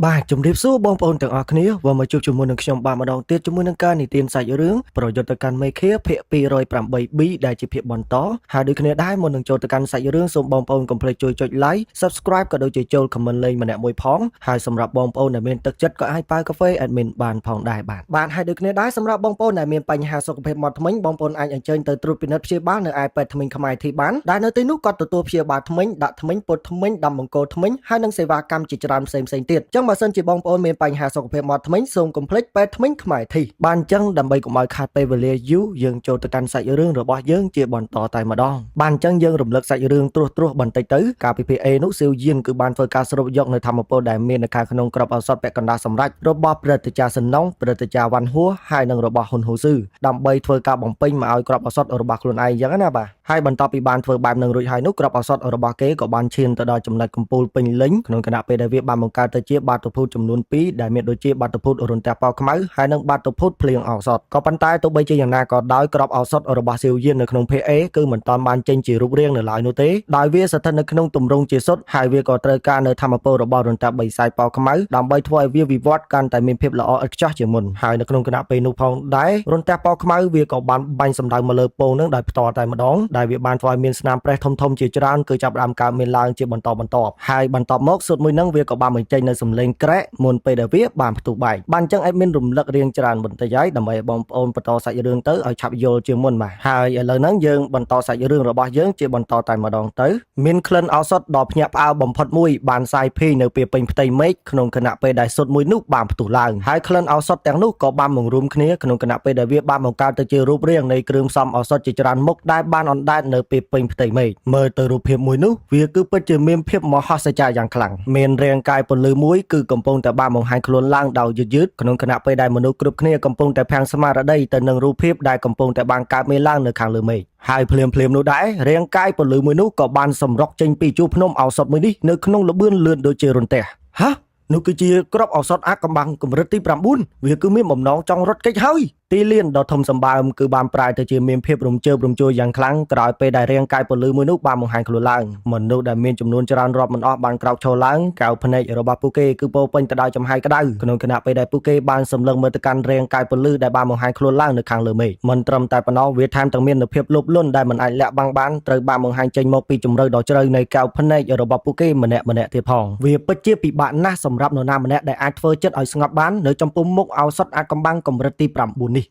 បាទជំរាបសួរបងប្អូនទាំងអស់គ្នាវិលមកជួបជាមួយនឹងខ្ញុំបាទម្ដងទៀតជាមួយនឹងការនិទានសាច់រឿងប្រយុទ្ធទៅកាន់មេឃាភាគ 208B ដែលជាភាគបន្តហើយដូចគ្នាដែរមុននឹងចូលទៅកាន់សាច់រឿងសូមបងប្អូនកុំភ្លេចជួយចុច Like Subscribe ក៏ដូចជាចូល Comment លេងម្នាក់មួយផងហើយសម្រាប់បងប្អូនដែលមានទឹកចិត្តក៏អាចប៉ាវកាហ្វេ admin បានផងដែរបាទបាទហើយដូចគ្នាដែរសម្រាប់បងប្អូនដែលមានបញ្ហាសុខភាពមាត់ធ្មេញបងប្អូនអាចអញ្ជើញទៅត្រួតពិនិត្យព្យាបាលនៅឯពេទ្យធ្មេញខ្មែរធីបានដែលនៅទីនោះគាត់ទទួលព្យាបាលធ្មេញដាក់ធ្មេញពត់ធ្មេញដាំបង្គោលធ្មេញហើយនិងសេវាកម្មជាច្រើនផ្សេងៗទៀតអញ្ចឹងបើសិនជាបងប្អូនមានបញ្ហាសុខភាពមាត់ធ្មេញសូមកុំភ្លេចពេទ្យធ្មេញខ្មែរធីបានអញ្ចឹងដើម្បីកុំឲ្យខាតពេលវេលាយូរយើងចូលទៅកាន់សាច់រឿងរបស់យើងជាបន្តតែម្ដងបានអញ្ចឹងយើងរំលឹកសាច់រឿងត្រួសត្រាសបន្តិចទៅកាលពីភាគ A នោះសៀវយានគឺបានធ្វើការស្រូបយកនៅធម្មពលដែលមាននៅខាងក្នុងក្របឱសថពាក់កណ្ដាលសម្រេចរបស់ព្រឹទ្ធាចារ្យសំណុងព្រឹទ្ធាចារ្យវ៉ាន់ហួរហើយនិងរបស់ហ៊ុនហ៊ូស៊ឺដើម្បីធ្វើការបំពេញមកឲ្យក្របឱសថរបស់ខ្លួនឯងអញ្ចឹងណាបាទហើយបន្ទាប់ពីបានធ្វើបែបនឹងរួចហើយនោះក្របឱសថរបស់គេក៏បានឈានទៅដល់ចំណុចកំពូលពេញលេញក្នុងខណៈពេលដែលវាបានបង្កើតទៅជាបាតុភូតចំនួន2ដែលមានដូចជាបាតុភូតរន្ទះពណ៌ខ្មៅហើយនិងបាតុភូតភ្លៀងឱសថក៏ប៉ុន្តែទោះបីជាយ៉ាងណាក៏ដោយក្របឱសថរបស់សៀវយាននៅក្នុងភាគ A គឺមិនទាន់បានចេញជារូបរាងនៅឡើយនោះទេដោយវាស្ថិតនៅក្នុងទម្រង់ជាសុទ្ធហើយវាក៏ត្រូវការនៅធម្មពលរបស់រន្ទះបិសាចពណ៌ខ្មៅដើម្បីធ្វើឲ្យវាវិវត្តកាន់តែមានភាពល្អឥតខ្ចោះជាងមុនហើយនៅក្នុងខណៈពេលនោះផងដែររន្ទះពណ៌ខ្មៅវាក៏បានបាញ់សម្ដៅមកលើពងនឹងដោយផ្ទាល់តែម្ដងដែលវាបានធ្វើឲ្យមានស្នាមប្រេះធំៗជាច្រើនគឺចាប់ផ្ដើមកើតមានឡើងជាបន្តបន្ទាប់ហើយបន្ទាប់មកសុទ្ធមួយនឹងវាក៏បានបញ្ចេញនៅសំឡេងក្រែកមុនពេលដែលវាបានផ្ទុះបែកបានអញ្ចឹង admin រំលឹករៀងច្រើនបន្តិចហើយដើម្បីឲ្យបងប្អូនបន្តសាច់រឿងទៅឲ្យឆាប់យល់ជាងមុនបាទហើយឥឡូវហ្នឹងយើងបន្តសាច់រឿងរបស់យើងជាបន្តតែម្ដងទៅមានក្លិនឱសថដ៏ភ្ញាក់ផ្អើលបំផុតមួយបានសាយភាយនៅពីពេញផ្ទៃមេឃក្នុងខណៈពេលដែលសុទ្ធមួយនោះបានផ្ទុះឡើងហើយក្លិនឱសថទាំងនោះក៏បានបង្រួមគ្នាក្នុងខណៈពេលដែលវាបានបង្កើតទៅជារូបរាងនៃគ្រឿងផ្សំឱសថជាច្រើនមុខដែលបានអណ្ដែតនៅពីពេញផ្ទៃមេឃមើលទៅរូបភាពមួយនោះវាគឺពិតជាមានភាពមហស្ចារ្យយ៉ាងខ្លាំងមានរាងកាយពន្លឺមួយគឺកំពុងតែបានបង្ហាញខ្លួនឡើងដោយយឺតៗក្នុងខណៈពេលដែលមនុស្សគ្រប់គ្នាកំពុងតែភាំងស្មារតីទៅនឹងរូបភាពដែលកំពុងតែបានកើតមានឡើងនៅខាងលើមេឃហើយភ្លាមភ្លាមនោះដែររាងកាយពន្លឺមួយនោះក៏បានសម្រុកចេញពីជួរភ្នំឱសថមួយនេះនៅក្នុងល្បឿនលឿនដូចជារន្ទះហានោះគឺជាក្របឱសថអាកំបាំងកម្រិតទី9វាគឺមានបំណងចង់រត់គេចហើយទីលានដ៏ធំសម្បើមគឺបានប្រែទៅជាមានភាពរំជើបរំជួលយ៉ាងខ្លាំងក្រោយពេលដែលរាងកាយពលឺមួយនោះបានបង្ហាញខ្លួនឡើងមនុស្សដែលមានចំនួនច្រើនរាប់មិនអស់បានក្រោកឈរឡើងកៅភ្នែករបស់ពួកគេគឺពោរពេញទៅដោយចំហាយក្តៅក្នុងខណៈពេលដែលពួកគេបានសម្លឹងមើលទៅកាន់រាងកាយពលឺដែលបានបង្ហាញខ្លួនឡើងនៅខាងលើមេឃមិនត្រឹមតែប៉ុណ្ណោះវាថែមទាំងមាននូវភាពលោភលន់ដែលមិនអាចលាក់បាំងបានត្រូវបានបង្ហាញចេញមកពីជម្រៅដ៏ជ្រៅនៃកៅភ្នែករបស់ពួកគេម្នាក់ម្នាក់ទៀតផងវាពិតជាពិបាកណាស់សម្រាប់នរណាម្នាក់ដែលអាចធ្វើចិត្តឲ្យស្ងប់បាននៅចំពោះមុខឱសថអាចកំបាំងកម្រិតទី9នេ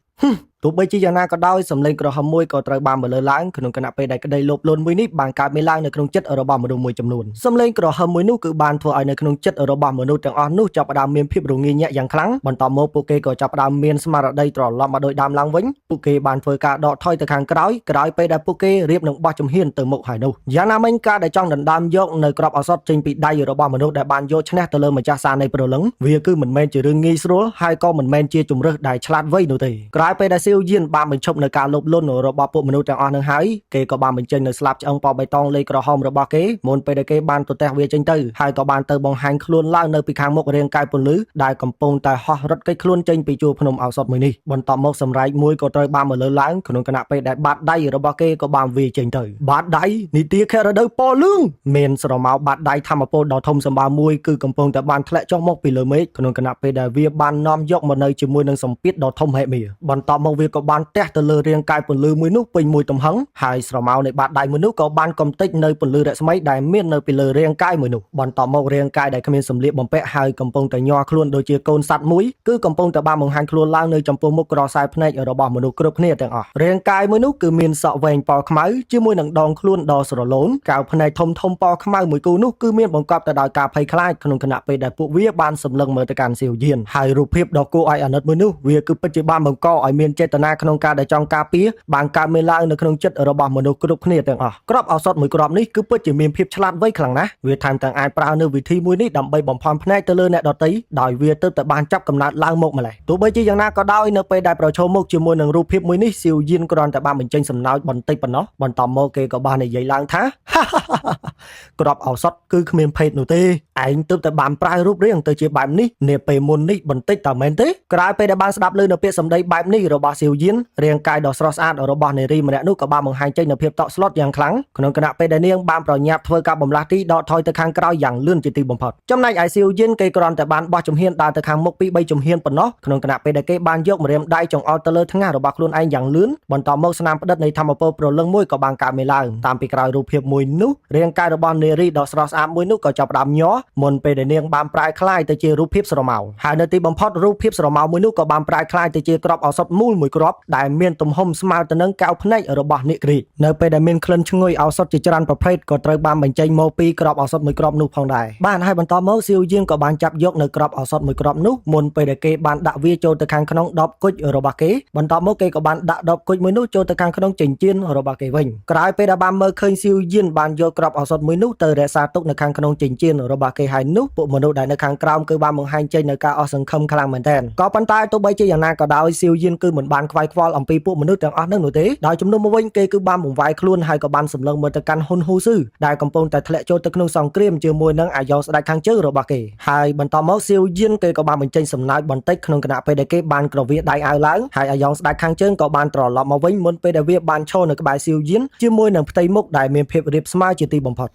ះទោះបីជាយ៉ាងណាក៏ដោយសម្លេងក្រហមមួយក៏ត្រូវបានបន្លឺឡើងក្នុងខណៈពេលដែលក្តីលោភលន់មួយនេះបានកើតមានឡើងនៅក្នុងចិត្តរបស់មនុស្សមួយចំនួនសម្លេងក្រហមមួយនោះគឺបានធ្វើឲ្យនៅក្នុងចិត្តរបស់មនុស្សទាំងអស់នោះចាប់ផ្ដើមមានភាពរងាញាក់យ៉ាងខ្លាំងបន្ទាប់មកពួកគេក៏ចាប់ផ្ដើមមានស្មារតីត្រឡប់មកដូចដើមឡើងវិញពួកគេបានធ្វើការដកថយទៅខាងក្រោយក្រោយពេលដែលពួកគេរៀបនឹងបោះជំហានទៅមុខហើយនោះយ៉ាងណាមិញការដែលចង់ដណ្ដើមយកនៅក្របឱសថចេញពីដៃរបស់មនុស្សដែលបានយកឈ្នះទៅលើម្ចាស់សារនៃព្រលឹងវាគឺមិនមែនជារឿងងាយស្រួលហើយក៏មិនមែនជាជំរើសដែលឆ្លាតវៃនោះទេក្រោយពេលដែលសៀវយានបានបញ្ឈប់នៅការលោភលន់របស់ពួកមនុស្សទាំងអស់នឹងហើយគេក៏បានបញ្ចេញនៅស្លាបឆ្អឹងពណ៌បៃតងលេខក្រហមរបស់គេមុនពេលដែលគេបានទទះវាចេញទៅហើយក៏បានទៅបង្ហាញខ្លួនឡើងនៅពីខាងមុខរាងកាយពន្លឺដែលកំពុងតែហោះរត់គេចខ្លួនចេញពីជួរភ្នំឱសថមួយនេះបន្ទាប់មកសម្រែកមួយក៏ត្រូវបានមកលើឡើងក្នុងខណៈពេលដែលបាតដៃរបស់គេក៏បានវាយចេញទៅបាតដៃនីតិខរដូវពណ៌លឿងមានស្រមោលបាតដៃធម្មពលដ៏ធំសម្បើមមួយគឺកំពុងតែបានធ្លាក់ចុះមកពីលើមេឃក្នុងខណៈពេលដែលវាបាននាំយកមកនៅជាមួយនឹងសម្ពាធដ៏ធំហិមាបន្ទាប់មកវាក៏បានទះទៅលើរាងកាយពន្លឺមួយនោះពេញមួយទំហឹងហើយស្រមោលនៃបាតដៃមួយនោះក៏បានកំទេចនៅពន្លឺរស្មីដែលមាននៅពីលើរាងកាយមួយនោះបន្ទាប់មករាងកាយដែលគ្មានសម្លៀកបំពាក់ហើយកំពុងតែញ័រខ្លួនដូចជាកូនសត្វមួយគឺកំពុងតែបានបង្ហាញខ្លួនឡើងនៅចំពោះមុខក្រសែភ្នែករបស់មនុស្សគ្រប់គ្នាទាំងអស់រាងកាយមួយនោះគឺមានសក់វែងពណ៌ខ្មៅជាមួយនឹងដងខ្លួនដ៏ស្រឡូនកៅភ្នែកធំធំពណ៌ខ្មៅមួយគូនោះគឺមានបង្កប់ទៅដោយការភ័យខ្លាចក្នុងខណៈពេលដែលពួកវាបានសម្លឹងមើលទៅកាន់សៀវយានហើយរូបភាពដ៏គួរឲ្យអាណិតមួយនោះវាគឺពិតជាបានបង្កឲ្យមានចេតនាក្នុងការដែលចង់ការពារបានកើតមានឡើងនៅក្នុងចិត្តរបស់មនុស្សគ្រប់គ្នាទាំងអស់ក្របឱសថមួយគ្រាប់នេះគឺពិតជាមានភាពឆ្លាតវៃខ្លាំងណាស់វាថែមទាំងអាចប្រើនៅវិធីមួយនេះដើម្បីបំផន់ភ្នែកទៅលើអ្នកដទៃដោយវាទើបតែបានចាប់កំណើតឡើងមកម្លេះទោះបីជាយ៉ាងណាក៏ដោយនៅពេលដែលប្រឈមមុខជាមួយនឹងរូបភាពមួយនេះសៀវយានគ្រាន់តែបានបញ្ចេញសំណើចបន្តិចប៉ុណ្ណោះបន្ទាប់មកគេក៏បាននិយាយឡើងថា ក្របឱសថគឺគ្មានភេទនោះទេឯងទើបតែបានប្រែរូបរាងទៅជាបែបនេះនាពេលមុននេះបន្តិចតើមែនទេក្រោយពេលដែលបានស្ដាប់ឮនៅពាក្យសម្ដីបែប នេះរបស់សៀវយៀនរាងកាយដ៏ស្រស់ស្អាតរបស់នារីម្នាក់នោះក៏បានបង្ហាញចេញនូវភាពតក់ស្លុតយ៉ាងខ្លាំងក្នុងខណៈពេលដែលនាងបានប្រញាប់ធ្វើការបំលាស់ទីដកថយទៅខាងក្រោយយ៉ាងលឿនជាទីបំផុតចំណែកឯសៀវយៀនគេគ្រាន់តែបានបោះជំហានដើរទៅខាងមុខពី3ជំហានប៉ុណ្ណោះក្នុងខណៈពេលដែលគេបានយកម្រាមដៃចង្អុលទៅលើថ្ងាសរបស់ខ្លួនឯងយ៉ាងលឿនបន្តមកស្នាមផ្ដិតនៃធម្មពលព្រលឹងមួយក៏បានកើតមានឡើងតាមពីក្រោយរូបភាពមួយនោះរាងកាយរបស់នារីដ៏ស្រស់ស្អាតមួយនោះក៏ចាប់ផ្ដើមញ័រមុនពេលដែលនាងបានប្រែក្លាយទៅជារូបភាពស្រមោលហើយនៅទីបំផុតរូបភាពស្រមោលមួយនោះក៏បានប្រែក្លាយទៅជាគ្រាប់ឱសថមូលមួយគ្រាប់ដែលមានទំហំស្មើទៅនឹងកែវភ្នែករបស់នាគរាជនៅពេលដែលមានក្លិនឈ្ងុយឱសថជាច្រើនប្រភេទក៏ត្រូវបានបញ្ចេញមកពីគ្រាប់ឱសថមួយគ្រាប់នោះផងដែរបានហើយបន្តមកសៀវយាងក៏បានចាប់យកនៅគ្រាប់ឱសថមួយគ្រាប់នោះមុនពេលដែលគេបានដាក់វាចូលទៅខាងក្នុងដបគុជរបស់គេបន្តមកគេក៏បានដាក់ដបគុជមួយនោះចូលទៅខាងក្នុងចិញ្ចៀនរបស់គេវិញក្រោយពេលដែលបានមើលឃើញសៀវយានបានយកគ្រាប់ឱសថមួយនោះទៅរក្សាទុកនៅខាងក្នុងចិញ្ចៀនរបស់គេហើយនោះពួកមនុស្សដែលនៅខាងក្រោមគឺបានបង្ហាញចេញនៅការអស់សង្ឃឹមខ្លាំងមែនទែនក៏ប៉ុន្តែទោះបីជាយ៉ាងណាក៏ដោយសៀវយានគឺមិនបានខ្វាយខ្វល់អំពីពួកមនុស្សទាំងអស់នោះនោះទេដោយជំនួសមកវិញគេគឺបានបង្វែរខ្លួនហើយក៏បានសម្លឹងមើលទៅកាន់ហ៊ុនហ៊ូស៊ឺដែលកំពុងតែធ្លាក់ចូលទៅក្នុងសង្គ្រាមជាមួយនឹងអាយ៉ងស្ដេចខាងជើងរបស់គេហើយបន្តមកសៀវយានគេក៏បានបញ្ចេញសំណើចបន្តិចក្នុងខណៈពេលដែលគេបានក្រវៀដៃអាវឡើងហើយអាយ៉ងស្ដេចខាងជើងក៏បានត្រឡប់មកវិញមុនពេលដែលវាបានឈរនៅក្បែរសៀវយានជាមួយនឹងផ្ទៃមុខដែលមានភាពរាបស្មើជាទីបំផុត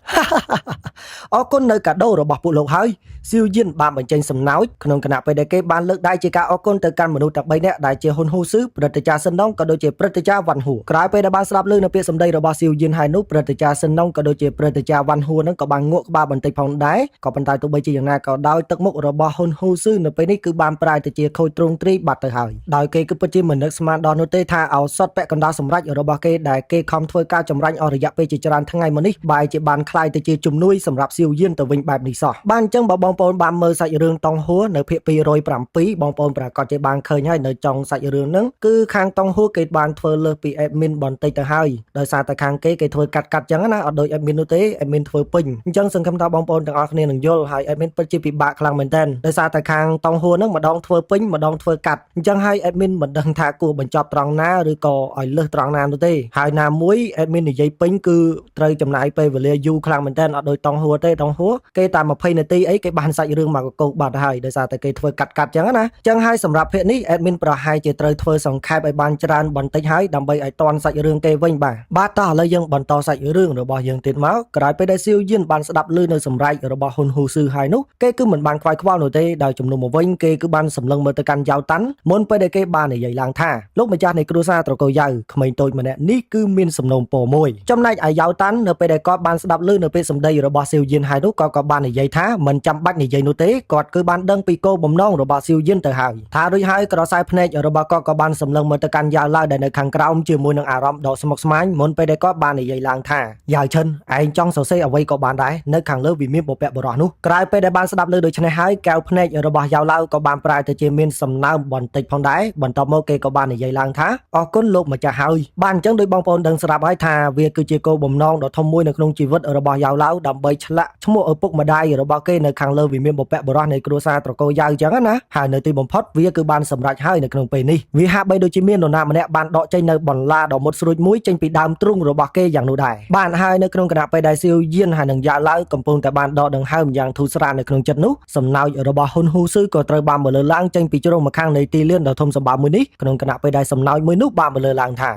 អរគុណនៅកាដូរបស់ពួកលោកហើយសៀវយានបានបញ្ចេញសំណោចក្នុងខណៈពេលដែលគេបានលើកដៃជាការអរគុណទៅកាន់មនុស្សទាំង3នាក់ដែលជាហ៊ុនហ៊ូស៊ឺព្រឹទ្ធាចារ្យសិនដងក៏ដូចជាព្រឹទ្ធាចារ្យវ៉ាន់ហួរក្រោយពេលដែលបានស្ដាប់ឮនៅពាក្យសម្ដីរបស់សៀវយានហើយនោះព្រឹទ្ធាចារ្យសិនដងក៏ដូចជាព្រឹទ្ធាចារ្យវ៉ាន់ហួរនឹងក៏បានងក់ក្បាលបន្តិចផងដែរក៏ប៉ុន្តែទោះបីជាយ៉ាងណាក៏ដោយទឹកមុខរបស់ហ៊ុនហ៊ូស៊ឺនៅពេលនេះគឺបានប្រែទៅជាខូចទ្រង់ទ្រាយបាត់ទៅហើយដោយគេគឺពិតជាមិននឹកស្មានដល់នោះទេថាឱសថពាក់កណ្ដាលសម្រេចរបស់គេដែលគេខំធ្វើការចម្រាញ់អស់រយៈពេលជាច្រើនថ្ងៃមកនេះបែរជាបានក្លាយទៅជាជំនួយសម្រាប់សៀវយានទៅវិញបែបនេះសោះបានអញ្ចឹងបើបងប្អូនបានមើលសាច់រឿងតុងហួរនៅភាគ207បងប្អូនប្រាកដជាបានឃើញហើយនៅចុងសាច់រឿងហ្នឹងគឺខាងតុងហួរគេបានធ្វើលើសពី admin បន្តិចទៅហើយដោយសារតែខាងគេគេធ្វើកាត់កាត់ចឹងណាអត់ដូច admin នោះទេ admin ធ្វើពេញអញ្ចឹងសង្ឃឹមថាបងប្អូនទាំងអស់គ្នានឹងយល់ហើយ admin ពិតជាពិបាកខ្លាំងមែនទែនដោយសារតែខាងតុងហួរហ្នឹងម្ដងធ្វើពេញម្ដងធ្វើកាត់អញ្ចឹងហើយ admin មិនដឹងថាគួរបញ្ចប់ត្រង់ណាឬក៏ឲ្យលើសត្រង់ណានោះទេហើយណាមួយ admin និយាយពេញគឺត្រូវចំណាយពេលវេលាយូរខ្លាំងមែនទែនអត់ដូចតុងហួរទេតុងហួរគេតែ20នាទីអីគេបានសាច់រឿងមកកកោកបាត់ហើយដោយសារតែគេធ្វើកាត់កាត់ចឹងណាចឹងហើយសម្រាប់ភាគនេះ admin ប្រហែលជាត្រូវធ្វើសង្ខេបឲ្យបានច្រើនបន្តិចហើយដើម្បីឲ្យតន់សាច់រឿងគេវិញបាទបាទតោះឥឡូវយើងបន្តសាច់រឿងរបស់យើងទៀតមកក្រោយពេលដែលសៀវយានបានស្ដាប់ឮនៅសម្រែករបស់ហ៊ុនហ៊ូស៊ឺហើយនោះគេគឺមិនបានខ្វាយខ្វល់នោះទេដោយជំនួសមកវិញគេគឺបានសម្លឹងមើលទៅកាន់យ៉ាវតាន់មុនពេលដែលគេបាននិយាយឡើងថាលោកម្ចាស់នៃគ្រួសារត្រកូលយ៉ាវក្មេងតូចម្នាក់នេះគឺមានសំណូមពរមួយចំណែកឯយ៉ាវតាន់នៅពេលដែលគាត់បានស្ដាប់ឮនៅពេលសម្ដីរបស់សៀវយានហើយនោះគាត់ក៏បាននិយាយថាមិនចាំបាច់និយាយនោះទេគាត់គឺបានដឹងពីគោលបំណងរបស់សៀវយានទៅហើយថារួចហើយក្រសែភ្នែករបស់គាត់ក៏បានសម្លឹងមើលទៅកាន់យ៉ាវឡើយដែលនៅខាងក្រោមជាមួយនឹងអារម្មណ៍ដ៏ស្មុគស្មាញមុនពេលដែលគាត់បាននិយាយឡើងថាយ៉ាវឈិនឯងចង់សរសេរអ្វីក៏បានដែរនៅខាងលើវិមានបុព្វបុរសនោះក្រោយពេលដែលបានស្ដាប់ឮដូច្នេះហើយកែវភ្នែករបស់យ៉ាវឡាវក៏បានប្រែទៅជាមានសំណើមបន្តិចផងដែរបន្ទាប់មកគេក៏បាននិយាយឡើងថាអរគុណលោកម្ចាស់ហើយបានអញ្ចឹងដោយបងប្អូនដឹងស្រាប់ហើយថាវាគឺជាគោលបំណងដ៏ធំមួយនៅក្នុងជីវិតរបស់យ៉ាវឡាវដើម្បីឆ្លាក់ឈ្មោះឪពុកម្ដាយរបស់គេនៅខាងលើវិមានបុព្វបុរសនៃគ្រួសារត្រកូលយ៉ាវអញ្ចឹងណាហើយនៅទីបំផុតវាគឺបានសម្រេចហើយនៅក្នុងពេលនេះវាហាក់បីដូចជាមាននរណាម្នាក់បានដកចេញនៅបន្លាដ៏មុតស្រួចមួយចេញពីដើមទ្រូងរបស់គេយ៉ាងនោះដែរបានហើយនៅក្នុងគណៈពេលដែលសៀវយានហើយនឹងយ៉ាឡាវកំពុងតែបានដកដង្ហើមយ៉ាងធូរស្រាលនៅក្នុងចិត្តនោះសំណោចរបស់ហ៊ុនហ៊ូស៊ឺក៏ត្រូវបានមកលើឡើងចេញពីជ្រុងម្ខាងនៃទីលានដ៏ធំសម្បើមមួយនេះក្នុងគណៈពេលដែលសំណោចមួយនោះបានមកលើឡើងថា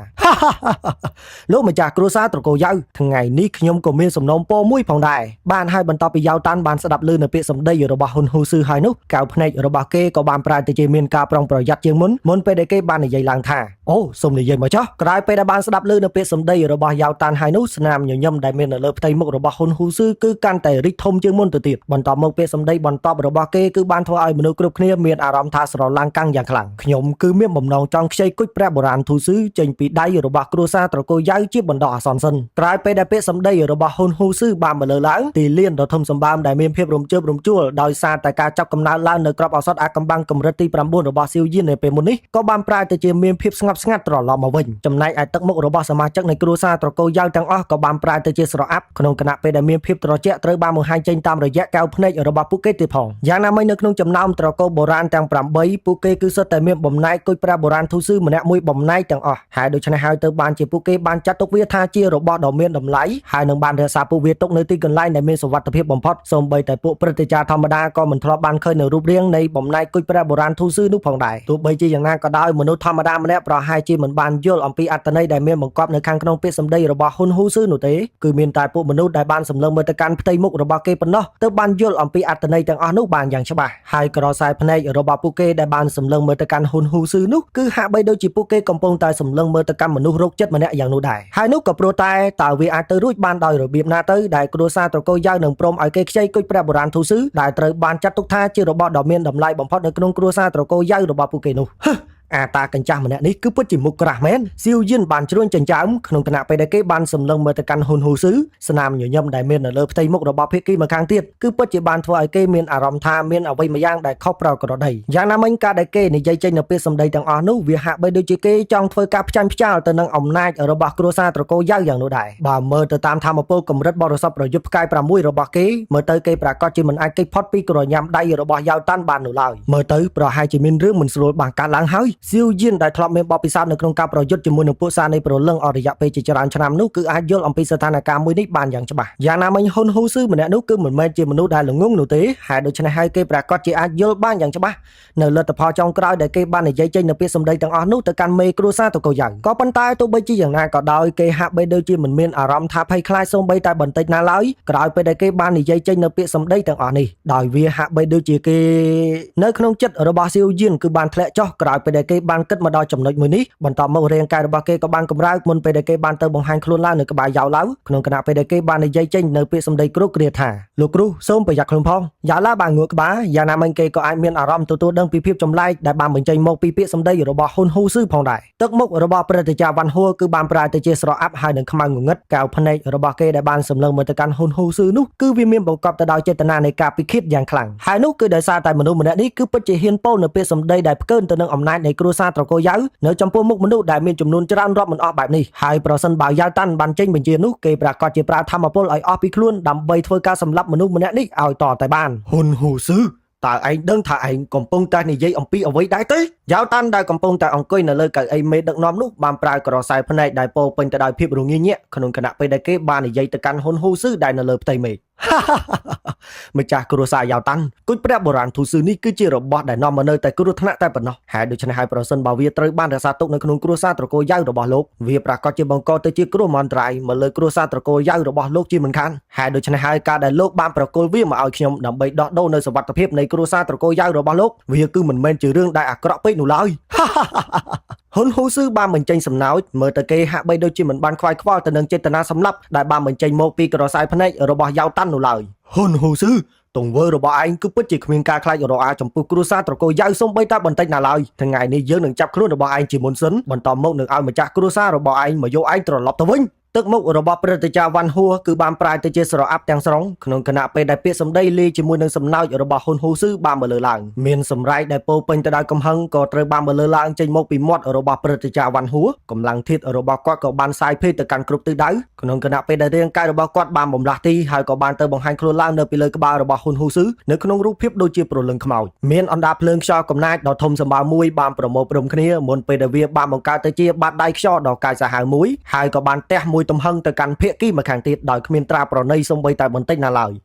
លោកម្ចាស់គ្រួសារត្រកូលយ៉ាវថ្ងៃនេះខ្ញុំក៏មានសំណូមពរមួយផងដែរបានហើយបន្ទាប់ពីយ៉ាវតាន់បានស្ដាប់ឮនៅពាក្យសម្ដីរបស់ហ៊ុនហ៊ូស៊ឺហើយនោះកៅភ្នែករបស់គេក៏បានប្រែទៅជាមានការប្រុងប្រយ័ត្នជាងមុនមុនពេលដែលគេបាននិយាយឡើងថាអូសូមនិយាយមកចុះក្រោយពេលដែលបានស្ដាប់ឮនៅពាក្យសម្ដីរបស់យ៉ាវតាន់ហើយនោះស្នាមញញឹមដែលមាននៅលើផ្ទៃមុខរបស់ហ៊ុនហ៊ូស៊ឺគឺកាន់តែរីកធំជាងមុនទៅទៀតបន្ទាប់មកពាក្យសម្ដីបន្ទាប់របស់គេគឺបានធ្វើឲ្យមនុស្សគ្រប់គ្នាមានអារម្មណ៍ថាស្រឡាំងកាំងយ៉ាងខ្លាំងខ្ញុំគឺមានបំណងចង់ខ្ចីគុជព្រះបុរាណធូស៊ឺចេញពីដៃរបស់គ្រួសារត្រកូលយ៉ាវជាបណ្ដោះអាសន្នសិនក្រោយពេលដែលពាក្យសម្ដីរបស់ហ៊ុនហ៊ូស៊ឺបានមកលើឡើងទីលានដ៏ធំសម្បើមដែលមានភាពរំជើបរំជួលដោយសារតែការចាប់កំណើតឡើងនៅក្របឱសថអាកំបាំងកម្រិតទី9របស់សៀវយាននៅពេលមុននេះក៏បានប្រែទៅជាមានភាពស្ងប់ ប់ស្ងាត់ត្រឡប់មកវិញចំណែកឯទឹកមុខរបស់សមាជិកនៃគ្រួសារត្រកូលយ៉ាវទាំងអស់ក៏បានប្រែទៅជាស្រអាប់ក្នុងខណៈពេលដែលមានភាពត្រជាក់ត្រូវបានបង្ហាញចេញតាមរយៈកែវភ្នែករបស់ពួកគេទៀតផងយ៉ាងណាមិញនៅក្នុងចំណោមត្រកូលបុរាណទាំង8ពួកគេគឺសុទ្ធតែមានបំណែកគុជព្រះបុរាណធូស៊ឺម្នាក់មួយបំណែកទាំងអស់ហើយដូច្នេះហើយទៅបានជាពួកគេបានចាត់ទុកវាថាជារបស់ដ៏មានតម្លៃហើយនឹងបានរក្សាពួកវាទុកនៅទីកន្លែងដែលមានសុវត្ថិភាពបំផុតសូម្បីតែពួកព្រឹទ្ធាចារ្យធម្មតាក៏មិនធ្លាប់បានឃើញនៅរូបរាងនៃបំណែកគុជព្រះបុរាណធូស៊ឺនោះផងដែរទោះបីជាយ៉ាងណាក៏ដោយមនុស្សធម្មតាម្នាក់ប្រហែលជាមិនបានយល់អំពីអត្ថន័យដែលមានបង្កប់នៅខាងក្នុងពាក្យសម្ដីរបស់ហ៊ុនហ៊ូស៊ឺនោះទេគឺមានតែពួកមនុស្សដែលបានសម្លឹងមើលទៅកាន់ផ្ទៃមុខរបស់គេប៉ុណ្ណោះទើបបានយល់អំពីអត្ថន័យទាំងអស់នោះបានយ៉ាងច្បាស់ហើយក្រសែភ្នែករបស់ពួកគេដែលបានសម្លឹងមើលទៅកាន់ហ៊ុនហ៊ូស៊ឺនោះគឺហាក់បីដូចជាពួកគេកំពុងតែសម្លឹងមើលទៅកាន់មនុស្សរោគចិត្តម្នាក់យ៉ាងនោះដែរហើយនោះក៏ព្រោះតែតើវាអាចទៅរួចបានដោយរបៀបណាទៅដែលគ្រួសារត្រកូលយ៉ាវនឹងព្រមឲ្យគេខ្ចីគុជព្រះបុរាណធូស៊ឺដែលត្រូវបានចាត់ទុកថាជារបស់ដ៏មានតម្លៃបំផុតនៅក្នុងគ្រួសារត្រកូលយ៉ាវរបស់ពួកគេនោះហឹ អាតាកញ្ចាស់ម្នាក់នេះគឺពិតជាមុខក្រាស់មែនសៀវយិនបានជ្រួញចិញ្ចើមក្នុងខណៈពេលដែលគេបានសម្លឹងមើលទៅកាន់ហ៊ុនហ៊ូស៊ឺស្នាមញញឹមដែលមាននៅលើផ្ទៃមុខរបស់ភាគីម្ខាងទៀតគឺពិតជាបានធ្វើឲ្យគេមានអារម្មណ៍ថាមានអ្វីម្យ៉ាងដែលខុសប្រក្រតីយ៉ាងណាមិញការដែលគេនិយាយចេញនៅពាក្យសម្ដីទាំងអស់នោះវាហាក់បីដូចជាគេចង់ធ្វើការផ្ចាញ់ផ្ចាលទៅនឹងអំណាចរបស់គ្រួសារត្រកូលយ៉ាវយ៉ាងនោះដែរបើមើលទៅតាមធម្មពលកម្រិតបរិសុទ្ធប្រយុទ្ធផ្កាយ6របស់គេមើលទៅគេប្រកាសជាមិនអាចគេចផុតពីក្រញាំដៃរបស់យ៉ាវតាន់បាននោះឡើយមើលទៅប្រហែលជាមានរឿងមិនស្រួលបានកើតឡើងហើយសៀវយិនដែលធ្លាប់មានបទពិសោធន៍នៅក្នុងការប្រយុទ្ធជាមួយនឹងពួកសារនៃប្រលឹងអស់រយៈពេលជាច្រើនឆ្នាំនោះគឺអាចយល់អំពីស្ថានភាពមួយនេះបានយ៉ាងច្បាស់យ៉ាងណាមិញហ៊ុនហ៊ូស៊ឺម្នាក់នោះគឺមិនមែនជាមនុស្សដែលល្ងង់នោះទេហើយដូច្នេះហើយគេប្រកាសជាអាចយល់បានយ៉ាងច្បាស់នៅលទ្ធផលចុងក្រោយដែលគេបាននិយាយចេញនៅពាក្យសម្ដីទាំងអស់នោះទៅកាន់មេគ្រួសារតកូយ៉ាងក៏ប៉ុន្តែទោះបីជាយ៉ាងណាក៏ដោយគេហាក់បីដូចជាមិនមានអារម្មណ៍ថាភ័យខ្លាចសូម្បីតែបន្តិចណាឡើយក្រោយពេលដែលគេបាននិយាយចេញនៅពាក្យសម្ដីទាំងអស់នេះដោយវាហាក់បីដូចជាគេនៅក្នុងចិត្តរបស់សៀវយៀនគឺបានធ្លាក់ចុះក្រោយពេលដែលគេបានគិតមកដល់ចំណុចមួយនេះបន្ទាប់មករាងកាយរបស់គេក៏បានកម្រើកមុនពេលដែលគេបានទៅបង្ហាញខ្លួនឡើងនៅក្បែរយ៉ាវឡៅក្នុងខណៈពេលដែលគេបាននិយាយចេញនៅពាក្យសម្ដីគ្រោកគ្រាថាលោកគ្រូសូមប្រយ័ត្នខ្លួនផងយ៉ាវឡៅបានងក់ក្បាលយ៉ាងណាមិញគេក៏អាចមានអារម្មណ៍ទទួលដឹងពីភាពចម្លែកដែលបានបញ្ចេញមកពីពាក្យសម្ដីរបស់ហ៊ុនហ៊ូស៊ឺផងដែរទឹកមុខរបស់ព្រឹទ្ធាចារ្យវ៉ាន់ហួរគឺបានប្រែទៅជាស្រអាប់ហើយនឹងខ្មៅងងឹតកែវភ្នែករបស់គេដែលបានសម្លឹងមើលទៅកាន់ហ៊ុនហ៊ូស៊ឺនោះគឺវាមានបង្កប់ទៅដោយចេតនានៃការពិឃាតយ៉ាងខ្លាំងហើយនោះគឺដោយសារតែមនុស្សម្នាក់នេះគឺពិតជាហ៊ានពោលនៅពាក្យសម្ដីដែលផ្កើនទៅនឹងអំណាចនៃគ្រួសារត្រកូលយ៉ាវនៅចំពោះមុខមនុស្សដែលមានចំនួនច្រើនរាប់មិនអស់បែបនេះហើយប្រសិនបើយ៉ាវតាន់បានចេញបញ្ជានោះគេប្រាកដជាប្រើធម្មពលឲ្យអស់ពីខ្លួនដើម្បីធ្វើការសម្លាប់មនុស្សម្នាក់នេះឲ្យតតែបានហ៊ុនហ៊ូស៊ឺតើឯងដឹងថាឯងកំពុងតែនិយាយអំពីអ្វីដែរទេយ៉ាវតាន់ដែលកំពុងតែអង្គុយនៅលើកៅអីមេដឹកនាំនោះបានប្រើក្រសែភ្នែកដែលពោពេញទៅដោយភាពរងាញាក់ក្នុងខណៈពេលដែលគេបាននិយាយទៅកាន់ហ៊ុនហ៊ូស៊ឺដែលនៅលើផ្ទៃមេឃ ម្ចាស់គ្រួសារយ៉ាវតាន់គុជព្រះបុរាណធូស៊ឺនេះគឺជារបស់ដែលនាំមកនៅតែគ្រោះថ្នាក់តែប៉ុណ្ណោះហើយដូច្នេះហើយប្រសិនបើវាត្រូវបានរក្សាទុកនៅក្នុងគ្រួសារត្រកូលយ៉ាវរបស់លោកវាប្រាកដជាបង្កទៅជាគ្រោះមហន្តរាយមកលើគ្រួសារត្រកូលយ៉ាវរបស់លោកជាមិនខានហើយដូច្នេះហើយការដែលលោកបានប្រគល់វាមកឲ្យខ្ញុំដើម្បីដោះដូរនៅសុវត្ថិភាពនៃគ្រួសារត្រកូលយ៉ាវរបស់លោកវាគឺមិនមែនជារឿងដែលអាក្រក់ពេកនោះឡើយ ហ៊ុនហ៊ូស៊ឺបានបញ្ចេញសំណោចមើលទៅគេហាក់បីដូចជាមិនបានខ្វាយខ្វល់ទៅនឹងចេតនាសម្លាប់ដែលបានបញ្ចេញមកពីក្រសែភ្នែករបស់យ៉ាវតាន់នោះឡើយហ៊ុនហ៊ូស៊ឺទង្វើរបស់ឯងគឺពិតជាគ្មានការខ្លាចរអាចំពោះគ្រួសារត្រកូលយ៉ាវសូម្បីតែបន្តិចណាឡើយថ្ងៃនេះយើងនឹងចាប់ខ្លួនរបស់ឯងជាមុនសិនបន្តមកនឹងឲ្យម្ចាស់គ្រួសាររបស់ឯងមកយកឯងត្រឡប់ទៅវិញទឹកមុខរបស់ព្រឹទ្ធាចារ្យវ៉ាន់ហួរគឺបានប្រែទៅជាស្រអាប់ទាំងស្រុងក្នុងខណៈពេលដែលពាក្យសម្ដីលាយជាមួយនឹងសំណោចរបស់ហ៊ុនហ៊ូស៊ឺបានមកលើឡើងមានសម្រែកដែលពោពេញទៅដោយកំហឹងក៏ត្រូវបានមកលើឡើងចេញមកពីមាត់របស់ព្រឹទ្ធាចារ្យវ៉ាន់ហួរកម្លាំងធាតុរបស់គាត់ក៏បានសាយភាយទៅកាន់គ្រប់ទិសដៅក្នុងខណៈពេលដែលរាងកាយរបស់គាត់បានបំលាស់ទីហើយក៏បានទៅបង្ហាញខ្លួនឡើងនៅពីលើក្បាលរបស់ហ៊ុនហ៊ូស៊ឺនៅក្នុងរូបភាពដូចជាព្រលឹងខ្មោចមានអណ្ដាតភ្លើងខ្យល់កំណាចដ៏ធំសម្បើមមួយបានប្រមូលផ្ដុំគ្នាមុនពេលដែលវាបានបង្កើតទៅជាបាតដៃខ្យល់ដ៏កាចសាហាវមួយហើយក៏បានទះមួយទំហឹងទៅកាន់ភាគីម្ខាងទៀតដោយគ្មានត្រាប្រណីសូម្បីតែបន្តិចណាឡើយ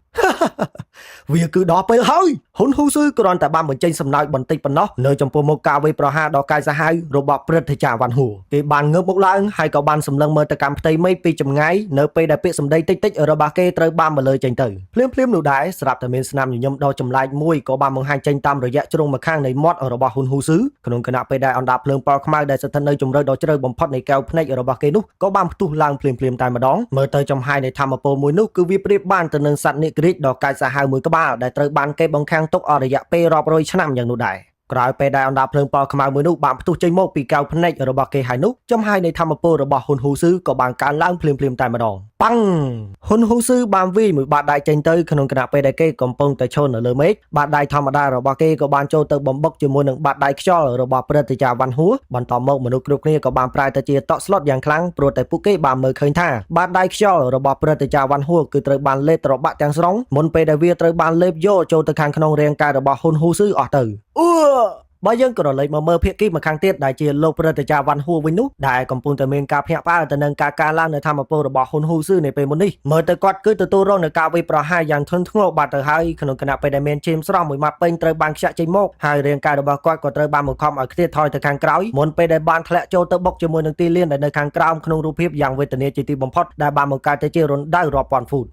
វាគឺដល់ពេលហើយហ៊ុនហ៊ូស៊ឺគ្រាន់តែបានបញ្ចេញសំណើចបន្តិចប៉ុណ្ណោះនៅចំពោះមុខការវាយប្រហារដ៏កាចសាហាវរបស់ព្រឹទ្ធាចារ្យវ៉ាន់ហួរគេបានងើបមុខឡើងហើយក៏បានសម្លឹងមើលទៅកាន់ផ្ទៃមេឃពីចម្ងាយនៅពេលដែលពាក្យសម្ដីតិចៗរបស់គេត្រូវបានមកលើចេញទៅភ្លាមៗនោះដែរស្រាប់តែមានស្នាមញញឹមដ៏ចម្លែកមួយក៏បានបង្ហាញចេញតាមរយៈជ្រុងម្ខាងនៃមាត់របស់ហ៊ុនហ៊ូស៊ឺក្នុងខណៈពេលដែលអណ្ដាតភ្លើងពណ៌ខ្មៅដែលស្ថិតនៅជម្រៅដ៏ជ្រៅបំផុតនៃកែវភ្នែករបស់គេនោះក៏បានផ្ទុះឡើងភ្លាមៗតែម្ដងមើលទៅចំហាយនៃធម្មពលមួយនោះគឺវាប្រៀបបានទៅនឹងសត្វនាគរាជដ៏កាចសាហាវមួយក្បាលដែលត្រូវបានគេបង្ខាំងទុកអស់រយៈពេលរាប់រយឆ្នាំយ៉ាងនោះដែរក្រោយពេលដែលអណ្ដាតភ្លើងពណ៌ខ្មៅមួយនោះបានផ្ទុះចេញមកពីកែវភ្នែករបស់គេហើយនោះចំហាយនៃធម្មពលរបស់ហ៊ុនហ៊ូស៊ឺក៏បានកើនឡើងភ្លាមៗតែម្ដង ប៉ាំងហ៊ុនហ៊ូស៊ឺបានវាយមួយបាតដៃចេញទៅក្នុងខណៈពេលដែលគេកំពុងតែឈរនៅលើមេឃបាតដៃធម្មតារបស់គេក៏បានចូលទៅបំបុកជាមួយនឹងបាតដៃខ្យល់របស់ព្រឹទ្ធាចារ្យវ៉ាន់ហួរបន្ទាប់មកមនុស្សគ្រប់គ្នាក៏បានប្រែទៅជាតក់ស្លុតយ៉ាងខ្លាំងព្រោះតែពួកគេបានមើលឃើញថាបាតដៃខ្យល់របស់ព្រឹទ្ធាចារ្យវ៉ាន់ហួរគឺត្រូវបានលេបត្របាក់ទាំងស្រុងមុនពេលដែលវាត្រូវបានលេបយកចូលទៅខាងក្នុងរាងកាយរបស់ហ៊ុនហ៊ូស៊ឺអស់ទៅអឺបើយើងក៏រលែកមកមើលភាគីម្ខាងទៀតដែលជាលោកព្រឹទ្ធាចារ្យវ៉ាន់ហួរវិញនោះដែលកំពុងតែមានការភ្ញាក់ផ្អើលទៅនឹងការកើនឡើងនៅធម្មពលរបស់ហ៊ុនហ៊ូស៊ឺនៅពេលមុននេះមើលទៅគាត់គឺទទួលរងនឹងការវាយប្រហារយ៉ាងធ្ងន់ធ្ងរបាត់ទៅហើយក្នុងខណៈពេលដែលមានឈាមស្រស់មួយម៉ាត់ពេញត្រូវបានខ្ចាក់ចេញមកហើយរាងកាយរបស់គាត់ក៏ត្រូវបានបង្ខំឲ្យខ្ទាតថយទៅខាងក្រោយមុនពេលដែលបានធ្លាក់ចូលទៅបុកជាមួយនឹងទីលានដែលនៅខាងក្រោមក្នុងរូបភាពយ៉ាងវេទនាជាទីបំផុតដែលបានបង្កើតទៅជារណ្ដៅរាប់ពាន់ហ្វូត